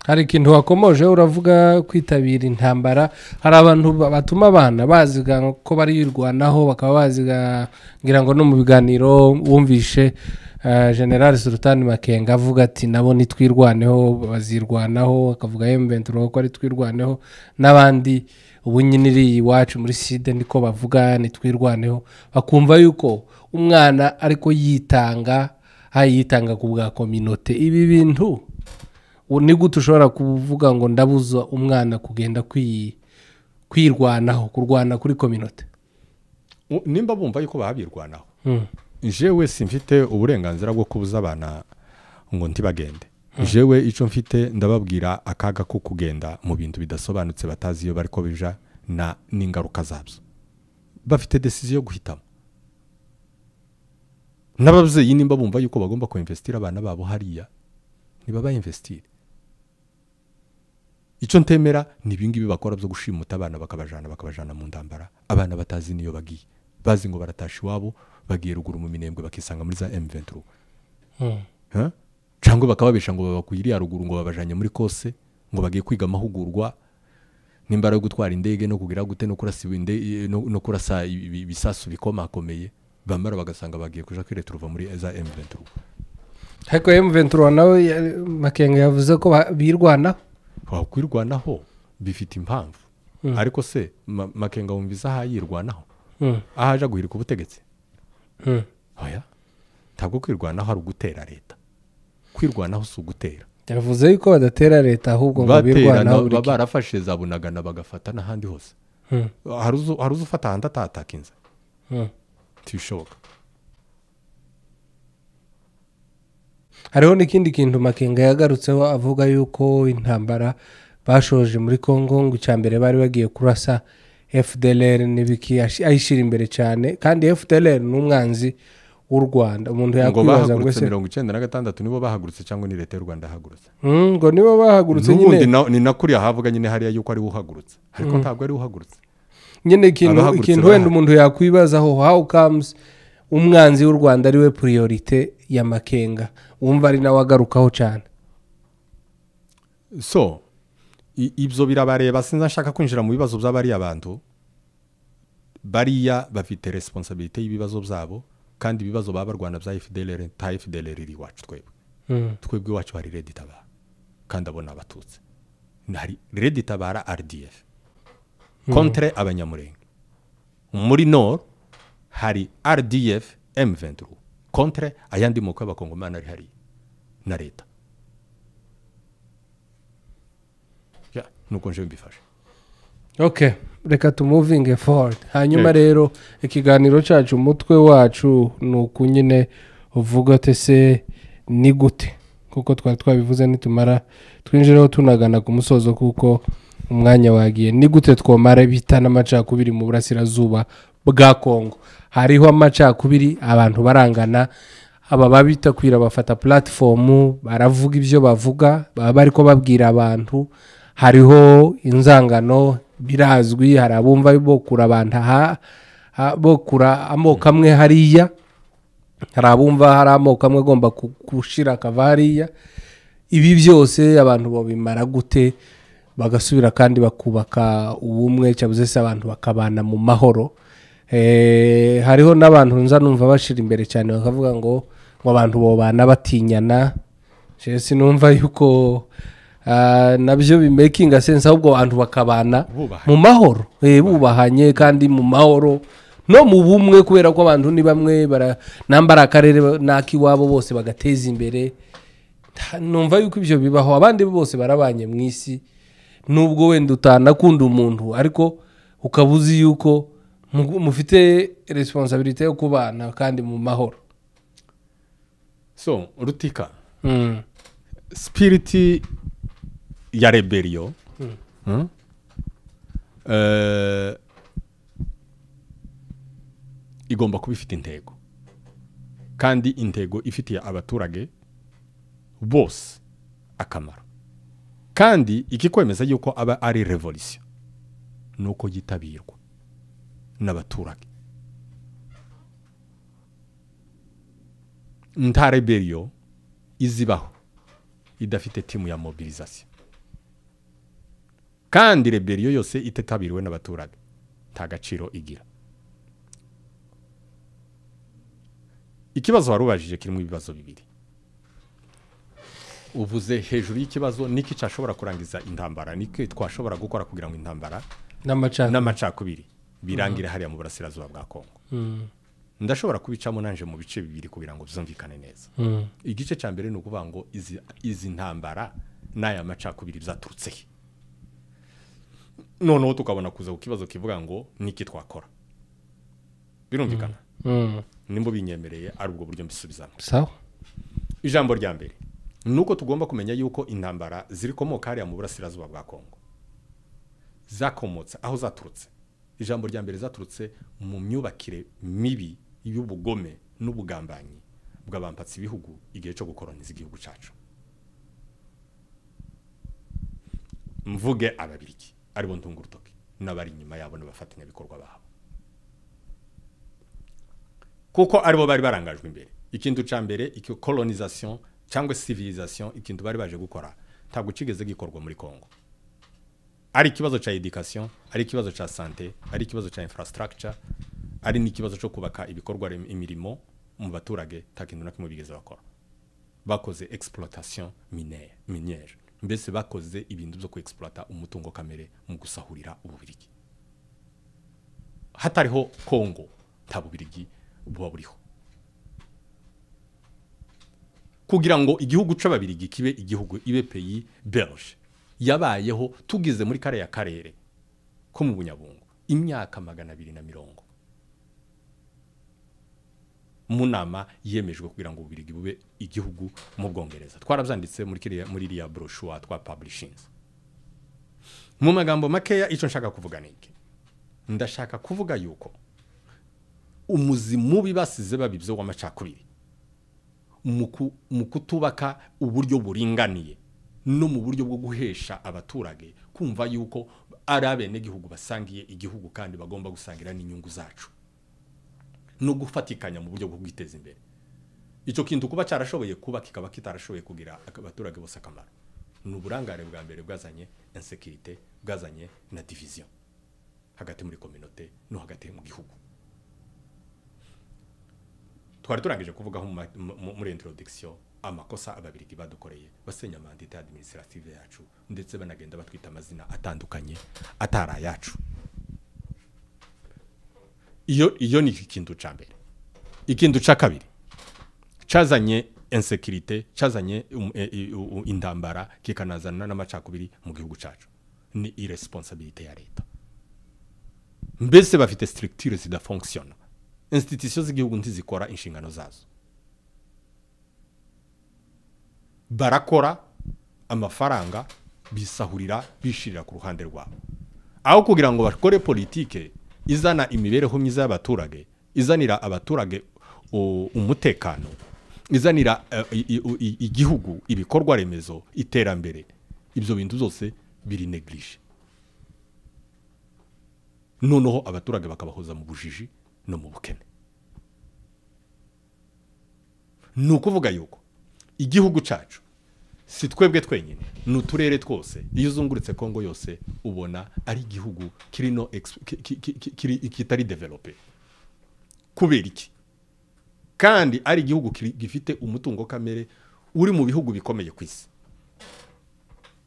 Hari ikintu wakomoje uravuga kwitabira intambara. Hari abantu batuma abana baziga ko barirwanaho, bakaba baziga, ngira ngo no mu biganiro wumvishe General Sultan Makenga avuga ati nabo nitwirwaneho bazirwanaho, akavuga M23 ko ari twirwaneho, n'abandi ubu nyine iri iwacu muri Side niko bavuga nitwirwaneho, bakumva yuko umwana ariko yitanga, hayitanga ku bwa communauté. Ibi bintu ni gute ushobora kuvuga ngo ndabuza umwana kugenda kwirwanaho, kurwana kuri communauté? Nimba bumva yuko babirwanaho, jewe simfite uburenganzira bwo kubuza abana ngo ntibagende. Jewe ico mfite ndababwira akaga ko kugenda mu bintu bidasobanutse, batazi iyo bariko bija na n'ingaruka zabyo. Bafite decision yo guhitamo. N'abavyeyi nimba bumva yuko bagomba kuinvestira abana babo hariya, ntibaba investire. Ico ntemera ni ibingibi bakora byo gushimuta abana bakabajana mu ndambara, abana batazi niyo bagiye, bazi ngo baratasha iwabo, bagiye ruguru mu minembwe bakisanga muri za M23. Cyangwa bakababesha ngo babakwiriye ruguru ngo babajanye muri kose, ngo bagiye kwiga amahugurwa nimbara yo gutwara indege no kugira gute no kurasa inde no kurasa ibisasu bikomakomeye, bamara bagasanga bagiye kuja kwiretruva muri za M23. Ariko M23 nawe Makenga yavuze ko birwanaho. Kwirwanaho bifite impamvu. Ariko se Makenga wumvise aha yirwanaho? Ahaja guhirika ubutegetsi? Oya, ntabwo kwirwanaho ari ugutera leta. Kwirwanaho si ugutera. Yavuze yuko badatera leta ahubwo ngo birwanaho buri barafashe za Bunagana bagafata n'ahandi hose. Hari ufata ahandi atatakinze. Ntibishoboka. Hariho n'ikindi kintu Makenga yagarutseho avuga yuko intambara bashoje muri Kongo ngo icyambere bari bagiye kurasa FDLR n'ibiki ayishira imbere cyane, kandi FDLR n'umwanzi w'u Rwanda. Umuntu yakwibaza ngo ese 96 nibo bahagurutse cyangwa ni leta y'u Rwanda yahagurutse? Ngo nibo bahagurutse nyine. N'ubundi ni nakuri ahavuga nyine hariya yuko ari uhagurutse, ariko ntabwo ari uhagurutse nyine. Ikintu wenda umuntu yakwibazaho, how comes umwanzi w'u Rwanda ari we priorite ya Makenga, wumva ari nawe agarukaho cyane? So ibyo birabareba, sinza nshaka kwinjira mu bibazo by'abari abantu bariya bafite responsabilité y'ibibazo byabo, kandi ibibazo baba barwana bya FDLR ta FDLR iri iwacu twebwe. Twebwe iwacu hari Red Tabara kandi abona abatutsi, hari Red Tabara RDF contre abanyamurenge. Muri Nord hari RDF M23 contre ayandi moko y'abakongomani ari hari na leta. Ya nuko nje mbifashe. Okay, reka tu moving forward. Hanyuma rero ikiganiro cyacu umutwe wacu nuko nyine uvuga tese ni gute, kuko twari twabivuze nitumara twinjireho tunagana ku musozo kuko umwanya wagiye. Ni gute twomara bita n'amacakubiri mu burasirazuba bwa Kongo? Hariho amacakubiri, abantu barangana, aba babita kwira bafata platform baravuga ibyo bavuga, baba bariko babwira abantu. Hariho inzangano birazwi, hari abumva bokura abantu bokura amoko amwe hariya, hari abumva hari amoko amwe agomba gushira akavariya. Ibi byose abantu babimara gute bagasubira kandi bakubaka ubumwe, cyabuze se abantu bakabana mu mahoro? Hariho n'abantu nza numva bashira imbere cyane bakavuga ngo abantu bobana batinyana. Je sinumva yuko nabyo bimaking sense, ahubwo abantu bakabana mu mahoro, bubahanye kandi mu mahoro no mu bumwe, kubera ko abantu ni bamwe nambara akarere nakiwabo bose bagateza imbere. Numva yuko ibyo bibaho, abandi bose barabanye mu isi, nubwo wenda utanakunda umuntu ariko ukabuzi yuko mufite responsabilité yo kubana kandi mu mahoro. So Rutika, spirit ya rebellion igomba kuba ifite intego, kandi intego ifitiye abaturage bose akamaro, kandi ikikwemeza yuko aba ari revolution nuko yitabirwa n'abaturage. Nta rebellion izibaho idafite timu ya mobilisation, kandi rebellion yose itetabiriwe n'abaturage nta gaciro igira. Ikibazo warubajije kirimo ibibazo bibiri. Uvuze hejuru y'ikibazo niki cyashobora kurangiza intambara, niki twashobora gukora kugira ngo intambara n'amacakubiri birangire hariya mu burasirazuba bwa Kongo. Ndashobora kubicamo nanje mu bice bibiri kugira ngo bizumvikane neza. Igice cya mbere ni ukuvuga ngo izi ntambara n'aya macakubiri byaturutse he? Noneho tukabona kuza ku kibazo kivuga ngo niki twakora. Birumvikana? Nimbo binyemereye ari ubwo buryo mbisubizamo. Sawa. Ijambo rya mbere nuko tugomba kumenya yuko intambara zirikomoka hariya mu burasirazuba bwa Kongo zakomotse aho zaturutse. Ijambo rya mbere zaturutse mu myubakire mibi y'ubugome n'ubugambanyi bw'abampatsi bihugu igihe cyo gukoroniza igihugu cyacu. Mvuge ababiriki aribo ntunga urutoki n'abari inyuma yabo n'abafatanya bikorwa babo, kuko aribo bari barangajwe imbere. Ikintu ca mbere icyo colonisation cyangwa civilisation, ikintu bari baje gukora ntabwo kigeze gikorwa muri Kongo. Ari ikibazo cha education, ari ikibazo cha sante, ari ikibazo cha infrastructure, ari n'ikibazo cyo kubaka ibikorwa imirimo mu baturage, nta kintu na kimwe bigeze bakora. Bakoze exploitation minière, mbese bakoze ibintu byo kuexploita umutungo kamere mu gusahurira ububirigi. Hatariho Kongo nta bubirigi buba buriho. Kugira ngo igihugu c'Ababirigi kibe igihugu, ibe pays belge, yabayeho tugize muri kariya karere ko mu Bunyabungo imyaka 220 mu nama yemejwe kugira ngo Ububirigi bube igihugu mu Bwongereza. Twarabyanditse muri iriya brochure twa publishings. Mu magambo makeya, icyo nshaka kuvuga ni iki: ndashaka kuvuga yuko umuzi mubi basize babibye w'amacakubiri mu kutubaka uburyo buringaniye no mu buryo bwo guhesha abaturage kumva yuko ari abenegihugu basangiye igihugu kandi bagomba gusangira n'inyungu zacu no gufatikanya mu buryo bwo kwiteza imbere. Icyo kintu kuba cyarashoboye kuba, kikaba kitarashoboye kugira abaturage bose akamaro, ni uburangare bwa mbere bwazanye insécurité, bwazanye na division hagati muri communauté no hagati mu gihugu. Twari turangije kuvugaho muri introduction amakosa Ababirigi badukoreye, basenya ama entités administratives yacu, ndetse banagenda batwita amazina atandukanye atari ayacu. Iyo ni ikintu ca mbere. Ikintu ca kabiri cazanye insécurité, cazanye intambara, kikanazana n'amacakubiri mu gihugu cacu, ni irresponsabilité ya leta. Mbese bafite structure zidafonctionna, institution z'igihugu ntizikora inshingano zazo. Barakora amafaranga, bisahurira, bishirira ku ruhande rwabo, aho kugira ngo bakore politike izana imibereho myiza y'abaturage, izanira abaturage umutekano, izanira igihugu ibikorwa remezo, iterambere. Ibyo bintu byose biri négligé. Noneho abaturage bakabahoza mu bujiji no mu bukene. Ni ukuvuga yuko igihugu cyacu si twebwe twenyine, ni uturere twose. Iyo uzungurutse Kongo yose, ubona ari igihugu kiri no kitari développé. Kubera iki? Kandi ari igihugu gifite umutungo kamere uri mu bihugu bikomeye ku isi.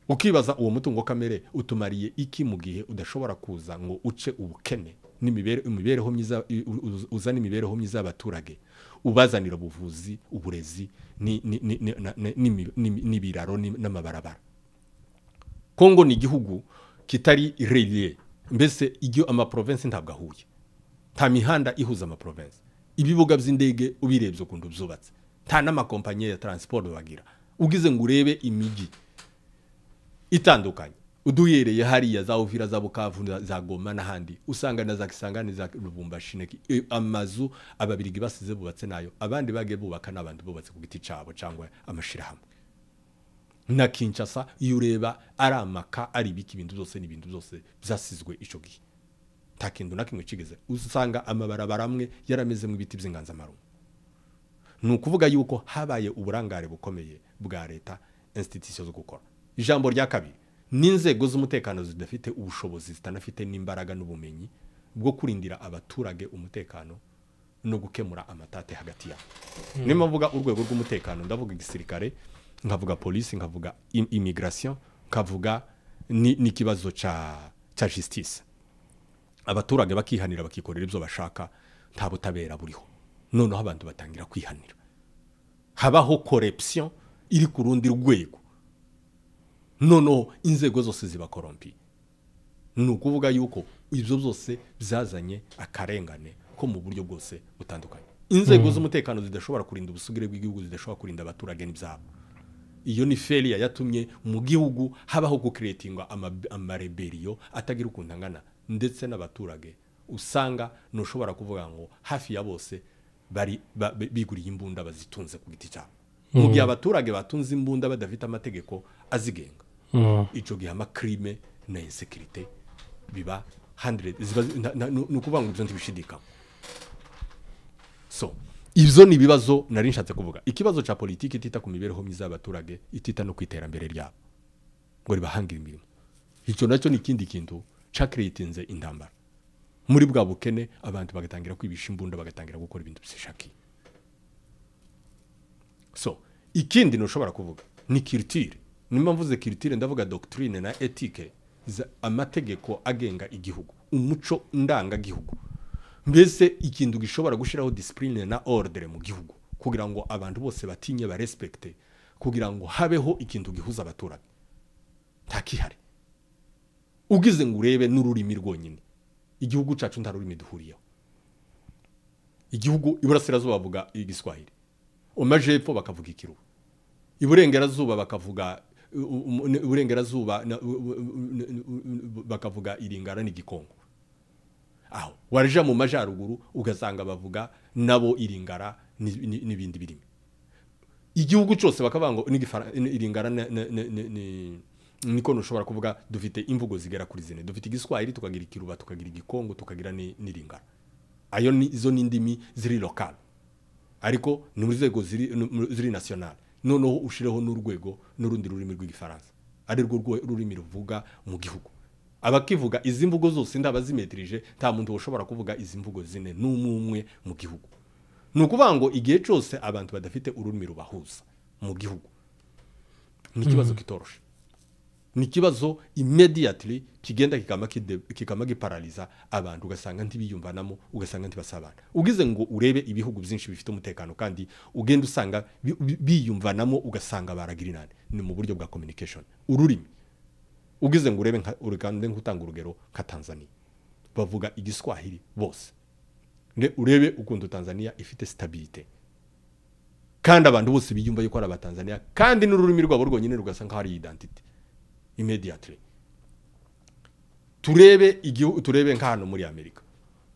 Ukibaza, uwo mutungo kamere utumariye iki mu gihe udashobora kuza ngo uce ubukene n'imibereho myiza, uzane imibereho myiza y'abaturage, ubazanira ubuvuzi, uburezi n'ibiraro n'amabarabara? Kongo ni igihugu kitari relié. Mbese iyo amaprovinsi ntabwo ahuye, nta mihanda ihuza amaprovinsi. Ibibuga by'indege ubirebye ukuntu byubatse, nta n'amakompanyi ya transport bagira. Ugize ngo urebe imijyi itandukanye, uduhereye hariya za Uvira, za Bukavu, za Goma n'ahandi, usanga na za Kisangani, za Lubumbashi, amazu Ababirigi basize bubatse nayo abandi bagiye bubaka n'abandi bubatse ku giti cyabo cyangwa amashirahamwe. Na Kinshasa, iyo ureba, ari amaka, ari ibiki, ibintu byose ni ibintu byose byasizwe ico gihe, nta kintu na kimwe kigeze. Usanga amabarabara amwe yarameze mu ibiti by'inganzamarumbu. Ni ukuvuga yuko habaye uburangare bukomeye bwa leta, institution zo gukora. Ijambo rya kabiri n'inzego z'umutekano zidafite ubushobozi, zitanafite n'imbaraga n'ubumenyi bwo kurindira abaturage umutekano no gukemura amatate hagati yabo. Niyo mvuga urwego rw'umutekano, ndavuga igisirikare, nkavuga polisi, nkavuga immigration, nkavuga n'ikibazo ca justice. Abaturage bakihanira, bakikorera ibyo bashaka, nta butabera buriho. Noneho abantu batangira kwihanira, habaho corruption iri ku rundi rwego, noneho inzego zose ziba corrompues. Ni ukuvuga yuko ibyo byose byazanye akarengane ko mu buryo bwose butandukanye. Inzego z'umutekano zidashobora kurinda ubusugire bw'igihugu, zidashobora kurinda abaturage n'ibyabo, iyo ni failure yatumye mu gihugu habaho gucreatinga amarébellions atagira ukuntu angana. Ndetse n'abaturage usanga ntushobora kuvuga ngo hafi ya bose bari biguriye imbunda, bazitunze ku giti cyabo. Mu gihe abaturage batunze imbunda badafite amategeko azigenga, icyo gihe amacrimes na insécurité biba 100 ziba ni ukuvuga ngo ibyo ntibishidikanywa. So ibyo ni ibibazo nari nshatse kuvuga: ikibazo cya politiki itita ku mibereho myiza y'abaturage, itita no ku iterambere ryabo ngo ribahangire imirimo. Icyo nacyo ni ikindi kintu cacreatinze intambara. Muri bwa bukene, abantu bagatangira kwibisha imbunda, bagatangira gukora ibintu bishakiye. So ikindi ntushobora kuvuga ni culture. Nimba mvuze culture, ndavuga doctrine na éthique, amategeko agenga igihugu, umuco ndangagihugu, mbese ikintu gishobora gushyiraho discipline na ordre mu gihugu. Kugira ngo abantu bose batinye, barespekte, kugira ngo habeho ikintu gihuza abaturage, ntakihari. Ugize ngo urebe n'ururimi rwonyine, igihugu cyacu nta rurimi duhuriyeho. Igihugu iburasirazuba bavuga Igiswahili, amajepfo bakavuga Ikiruba, iburengerazuba bakavuga iburengerazuba bakavuga Iringara n'Igikongo. Aho warija mu majaruguru ugasanga bavuga nabo Iringara n'ibindi birimi. Igihugu cyose bakavuga ngo Iringara niko ntushobora kuvuga. Dufite imvugo zigera kuri zine: dufite Igiswahili, tukagira Ikiruba, tukagira Igikongo, tukagira n'Iringara. Ayo ni izo ni indimi ziri local, ariko ni mu rwego ziri national. Noneho ushireho n'urwego n'urundi rurimi rw'Igifaransa, ari rwo rurimi ruvuga mu gihugu. Abakivuga izi mvugo zose ndabazimetrije, nta muntu ushobora kuvuga izi mvugo zine n'umwe mu gihugu. Ni ukuvuga ngo igihe cyose abantu badafite ururimi rubahuza mu gihugu, ni ikibazo kitoroshe, ni ikibazo immediately kigenda kikama giparaliza abantu, ugasanga ntibiyumvanamo, ugasanga ntibasabana. Ugize ngo urebe ibihugu byinshi bifite umutekano kandi ugenda usanga biyumvanamo, ugasanga baragira inani, ni mu buryo bwa communication, ururimi. Ugize ngo urebe uruganda, nkutanga urugero nka Tanzania, bavuga Igiswahili bose. Urebe ukuntu Tanzania ifite stabilité kandi abantu bose biyumva yuko ari Abatanzania, kandi n'ururimi rwabo rwonyine rugasa nkaho ari identity immediately. Turebe igihugu, turebe nka hano muri Amerika,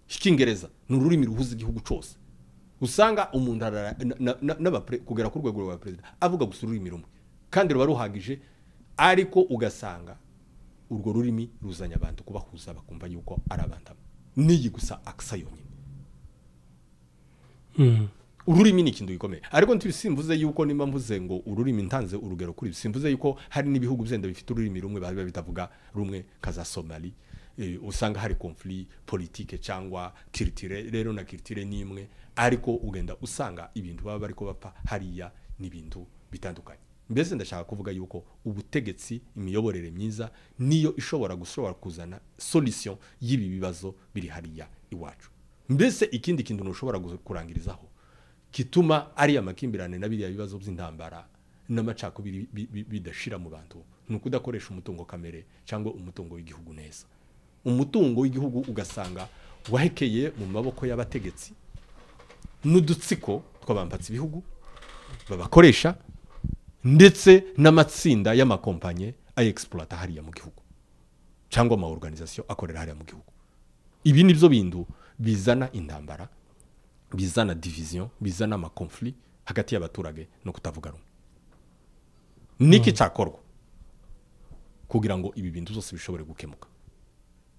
Icyingereza ni ururimi ruhuza igihugu cyose. Usanga umuntu kugera ku rwego rwa perezida avuga gusa ururimi rumwe kandi ruba ruhagije, ariko ugasanga urwo rurimi ruzanya abantu kubahuza, bakumva yuko ari abantu n'iyi gusa aksa yonyine. Ururimi ni ikintu gikomeye, ariko ntibisimvuze yuko nimba mvuze ngo ururimi, ntanze urugero kuri, simvuze yuko hari n'ibihugu byenda bifite ururimi rumwe babiba bitavuga rumwe kaza Somali, usanga hari conflit politique cyangwa culture. Rero na culture ni imwe, ariko ugenda usanga ibintu baba bariko bapfa hariya n'ibintu bitandukanye. Mbese ndashaka kuvuga yuko ubutegetsi, imiyoborere myiza niyo ishobora gushobora kuzana solution y'ibi bibazo biri hariya iwacu. Mbese ikindi kintu ntushobora kurangirizaho kituma ari amakimbirane na biriya bibazo by'intambara n'amacakubiri bidashira mu bantu, ni ukudakoresha umutungo kamere cyangwa umutungo w'igihugu neza. Umutungo w'igihugu ugasanga wahekeye mu maboko y'abategetsi n'udutsiko tw'abampatsi ibihugu babakoresha, ndetse n'amatsinda y'amakompanye ayexploita hariya mu gihugu cyangwa ama organisation akorera hariya mu gihugu. Ibi nibyo bintu bizana intambara, bizana division, bizana ama conflit hagati y'abaturage no kutavuga rumwe. Niki cyakorwa kugira ngo ibi bintu byose bishobore gukemuka?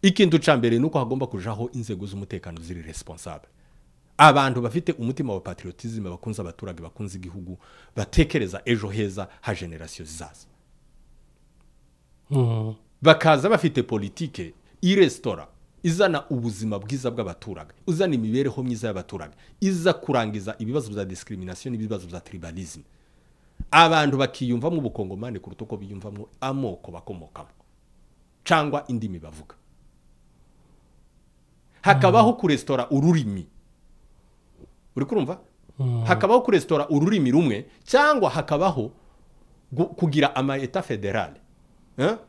Ikintu ca mbere nuko hagomba kujaho inzego z'umutekano ziri responsable, abantu bafite umutima wa patriotisme, bakunze abaturage, bakunze igihugu, batekereza ejo heza ha generation zizaza, bakaza bafite politike irestora, izana ubuzima bwiza bw'abaturage, uzana imibereho myiza y'abaturage, iza kurangiza ibibazo bya discrimination n'ibibazo bya tribalisme, abantu bakiyumvamo ubukongomani kuruta uko biyumvamo amoko bakomokamo cyangwa indimi bavuga. Hakabaho kurestora ururimi, uri kurumva? Hakabaho kurestora ururimi rumwe, cyangwa hakabaho kugira ama état fédéral.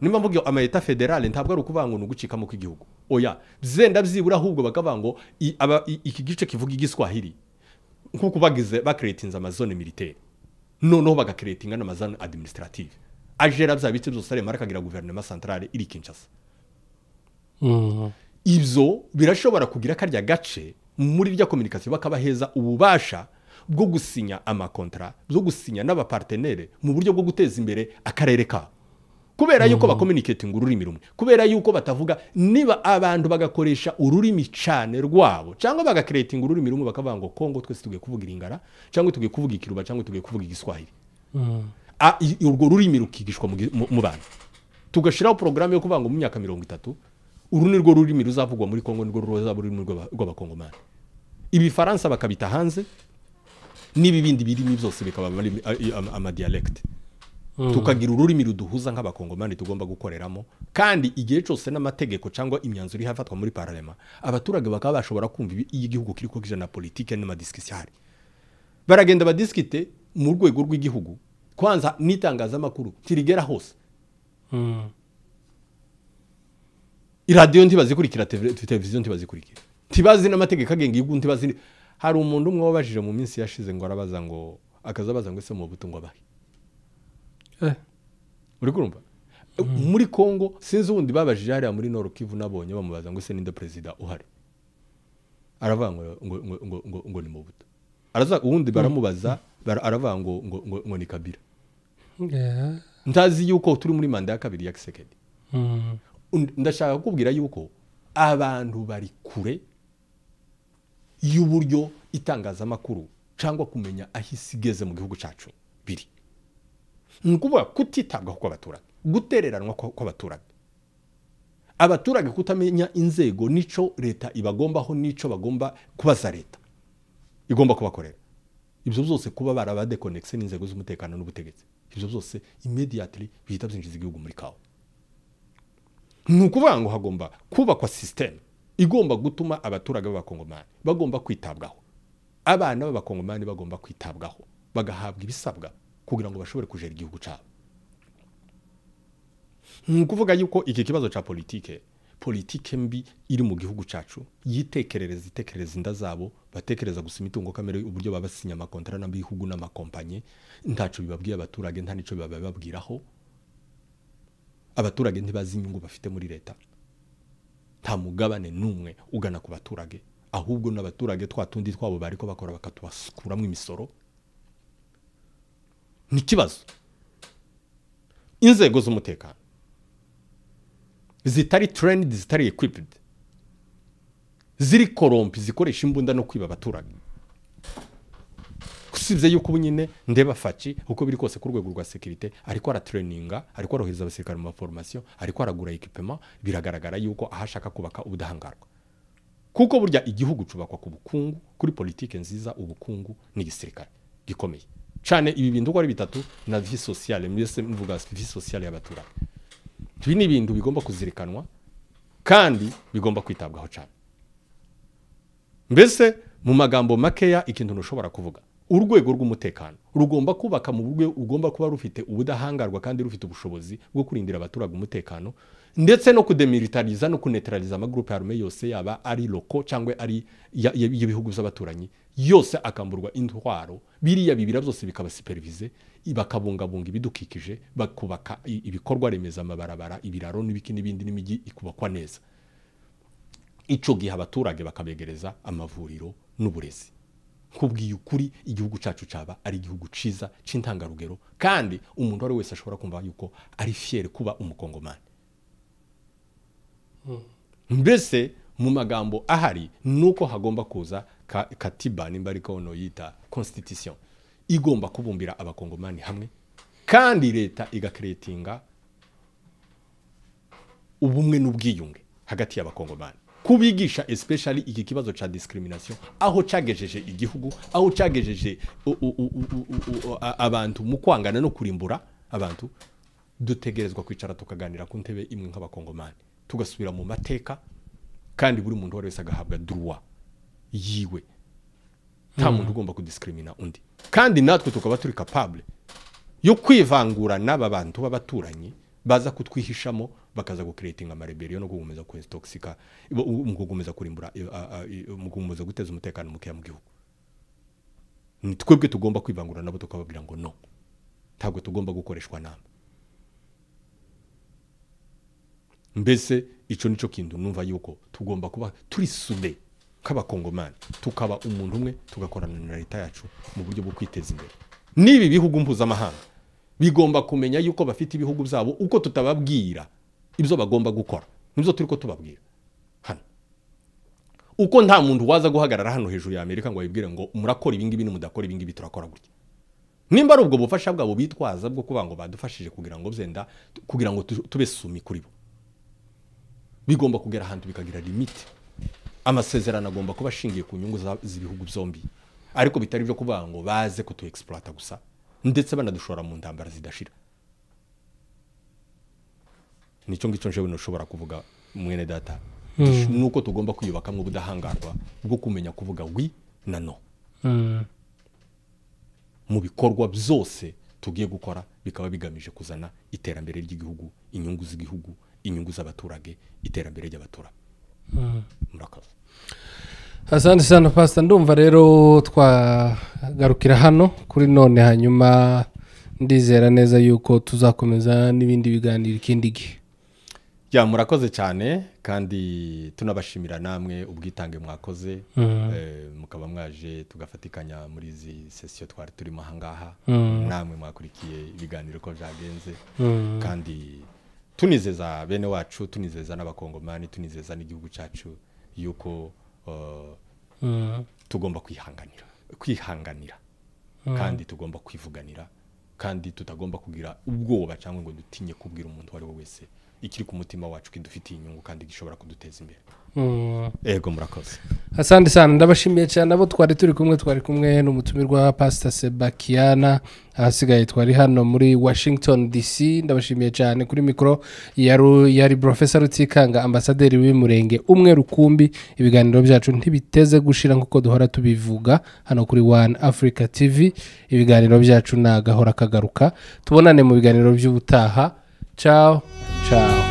Nimba mvuga ama état fédéral, ntabwo ari ukuvuga ngo nugucikamo kw'igihugu, oya, byenda byibura, ahubwo bakavuga ngo iki gice kivuga Igiswahili, nkuko bagize bacreatinze amazone militaire, noneho bagacreatinga n'amazone administrative agera bya bice byose, aremara akagira gouvernement centrale iri Kinshasa. Ibyo birashobora kugira karya gace muri rya communication, bakabaheza ububasha bwo gusinya amakontra, bwo gusinya n'abapartenere mu buryo bwo guteza imbere akarere kabo, kubera yuko bakommunicating ururimi rumwe, kubera yuko batavuga. Niba abantu bagakoresha ururimi cyane rwabo cyangwa bagacreating ururimi rumwe, bakavuga ngo Kongo twese tugiye kuvuga Iringara, cyangwa tugiye kuvuga Ikiruba, cyangwa tugiye kuvuga Igiswahili, urwo rurimi rukigishwa mu bantu, tugashiraho programme yo kuvuga ngo mu myaka 30 uru ni rwo rurimi ruzavugwa muri Kongo, nirwo ruzaba ururimi rw'abakongomani, Ibifaransa bakabita hanze n'ibi bindi birimi byose bikaba amadialecte, tukagira ururimi ruduhuza nk'abakongomani tugomba gukoreramo. Kandi igihe cyose n'amategeko cyangwa imyanzuro ihafatwa muri parlement, abaturage bakaba bashobora kumva iyo igihugu kiriko kija na politike n'amadiscussion ahari. Baragenda badiskite mu rwego rw'igihugu, kwanza n'itangazamakuru tirigera hose. Iradiyo ntibazikurikira, televiziyo ntibazikurikira, ntibazi n'amategeko agenga igihugu, ntibazi. Hari umuntu umwe wabajije mu minsi yashize ngo arabaza ngo akazabaza ngo ese Mobutu ngo abahe. Uri kurumva? Muri Kongo sinzi ubundi babajije hariya muri Nord Kivu, nabonye bamubaza ngo ese ninde president uhari, aravuga ngo ngo ngo ngo ngo ni Mobutu. Araza ubundi baramubaza, aravuga ngo ngo ngo ngo ni Kabila. Ntazi yuko turi muri manda ya kabiri ya Tshisekedi. Ndashaka kukubwira yuko abantu bari kure y'uburyo itangazamakuru cyangwa kumenya aho isi igeze mu gihugu cyacu biri. Ni ukuvuga kutitabwaho kw'abaturage, gutereranwa kw'abaturage, abaturage kutamenya inzego nico leta ibagombaho, nico bagomba kubaza leta igomba kubakorera. Ibyo byose kuba barabadeconnecte n'inzego z'umutekano n'ubutegetsi, ibyo byose immediately bihita byinjiza igihugu muri kawo. Ni ukuvuga ngo hagomba kubakwa system igomba gutuma abaturage b'abakongomani bagomba kwitabwaho, abana b'abakongomani bagomba kwitabwaho, bagahabwa ibisabwa kugira ngo bashobore kujera igihugu cyabo. Ni ukuvuga yuko iki kibazo cya politike mbi iri mu gihugu cyacu, yitekerereza itekerereza inda zabo, batekereza gusa imitungo kamere, uburyo babasinya amakontara n'abihugu n'amakompanye, ntaco bibabwiye abaturage, nta nico bababwiraho. Abaturage ntibazi inyungu bafite muri leta, nta mugabane n'umwe ugana ku baturage, ahubwo n'abaturage twa tundi twabo bariko bakora bakatubasukuramwo imisoro. Ni kibazo. Inzego z'umutekano zitari trained, zitari equipped, ziri corrompi, zikoresha imbunda no kwiba abaturage. Usibye yuko nyine ndeba Faci uko biri kose ku rwego rwa sécurité ariko aratraininga, ariko arohereza abasirikare mu formation, ariko aragura equipment, biragaragara yuko ahashaka kubaka ubudahangarwa. Kuko burya igihugu cubakwa ku bukungu, kuri politike nziza, ubukungu n'igisirikare gikomeye cyane. Ibi bintu uko ari bitatu na vie sociale, mbese mvuga vie sociale y'abaturage. Ibi ni ibintu bigomba kuzirikanwa kandi bigomba kwitabwaho cyane. Mbese mu magambo makeya ikintu ntushobora kuvuga, urwego rw'umutekano rugomba kubaka mu buryo ugomba kuba rufite ubudahangarwa kandi rufite ubushobozi bwo kurindira abaturage umutekano, ndetse no kudemilitariza no kuneutraliza amagroupe armé yose, yaba ari locaux cyangwa ari y'ibihugu by'abaturanyi, yose akamburwa intwaro. Biriya bibira byose bikaba supervisé, bakabungabunga ibidukikije, bakubaka ibikorwa remezo, amabarabara, ibiraro n'ibiki n'ibindi, n'imijyi ikubakwa neza. Ico gihe abaturage bakabegereza amavuriro n'uburezi. Kubwiye ukuri, igihugu cyacu caba ari igihugu ciza c'intangarugero, kandi umuntu wari wese ashobora kumva yuko ari fier kuba umukongomani. Mbese mu magambo ahari nuko hagomba kuza katiba, nimba ariko no yita constitution, igomba kubumbira abakongomani hamwe, kandi leta igacreatinga ubumwe n'ubwiyunge hagati y'abakongomani, kubigisha especially iki kibazo cha discrimination, aho cagejeje igihugu, aho cagejeje abantu mu kwangana no kurimbura abantu. Dutegerezwa kwicara tukaganira ku ntebe imwe nk'abakongomani, tugasubira mu mateka, kandi buri muntu wese agahabwa droit yiwe, nta muntu ugomba kudiscrimina undi, kandi natwe tukaba turi capable yo kwivangura n'aba bantu b'abaturanyi baza kutwihishamo, bakaza gucreatinga amarebellion no gukomeza kuintoxica, mu gukomeza kurimbura, mu gukomeza guteza umutekano muke mu gihugu. Ni twebwe tugomba kwivangura nabo, tukababwira ngo no, ntabwo tugomba gukoreshwa nama. Mbese ico nico kintu numva yuko tugomba kuba turi soudés k'abakongomani, tukaba umuntu umwe, tugakorana na leta yacu mu buryo bwo kwiteza imbere. N'ibi bihugu mpuzamahanga bigomba kumenya yuko bafite ibihugu byabo, uko tutababwira ibyo bagomba gukora nibyo turi ko tubabwira hano. Uko nta muntu waza guhagarara hano hejuru ya Amerika ngo ayibwire ngo murakora ibi ngibi, nimudakora ibi ngibi turakora gutya. Nimba ari ubwo bufasha bwabo bitwaza bwo kuba ngo badufashije kugira ngo byenda kugira ngo tube soumis kuri bo, bigomba kugera ahantu bikagira limite. Amasezerano agomba kuba ashingiye ku nyungu z'ibihugu byombi, ariko bitari byo kuvuga ngo baze kutu exploiter gusa, ndetse banadushora mu ntambara zidashira. Nicyo ngicyo njewe ntushobora kuvuga, mwene data, nuko tugomba kwiyubakamo ubudahangarwa bwo kumenya kuvuga oui na no. Mu bikorwa byose tugiye gukora bikaba bigamije kuzana iterambere ry'igihugu, inyungu z'igihugu, inyungu z'abaturage, iterambere ry'abaturage. Murakoze. Asante sana, Pastor. Ndumva rero twagarukira hano kuri none, hanyuma ndizera neza yuko tuzakomeza n'ibindi biganiro ikindi gihe. Ya, murakoze cyane, kandi tunabashimira namwe ubwitange mwakoze, mukaba mwaje tugafatikanya muri izi sesiyo twari turimo ahangaha. Namwe mwakurikiye ibiganiro ko byagenze, kandi tunizeza bene wacu, tunizeza n'Abakongomani, tunizeza n'igihugu cyacu yuko tugomba kwihanganira, kandi tugomba kwivuganira, kandi tutagomba kugira ubwoba cyangwa ngo dutinye kubwira umuntu uwo ari we wese ikiri ku mutima wacu kidufitiye inyungu kandi gishobora kuduteza imbere. Ego, murakoze. Asante sana, ndabashimiye cyane abo twari turi kumwe. Twari kumwe n'umutumirwa Pastor Sebakiana, ahasigaye twari hano muri Washington DC. Ndabashimiye cyane. Kuri mikoro yari Professor Rutikanga, ambasaderi w'Umurenge umwe rukumbi. Ibiganiro byacu ntibiteze gushira nk'uko duhora tubivuga hano kuri One Africa TV. Ibiganiro byacu nagahora kagaruka. Tubonane mu biganiro by'ubutaha. Ciao ciao.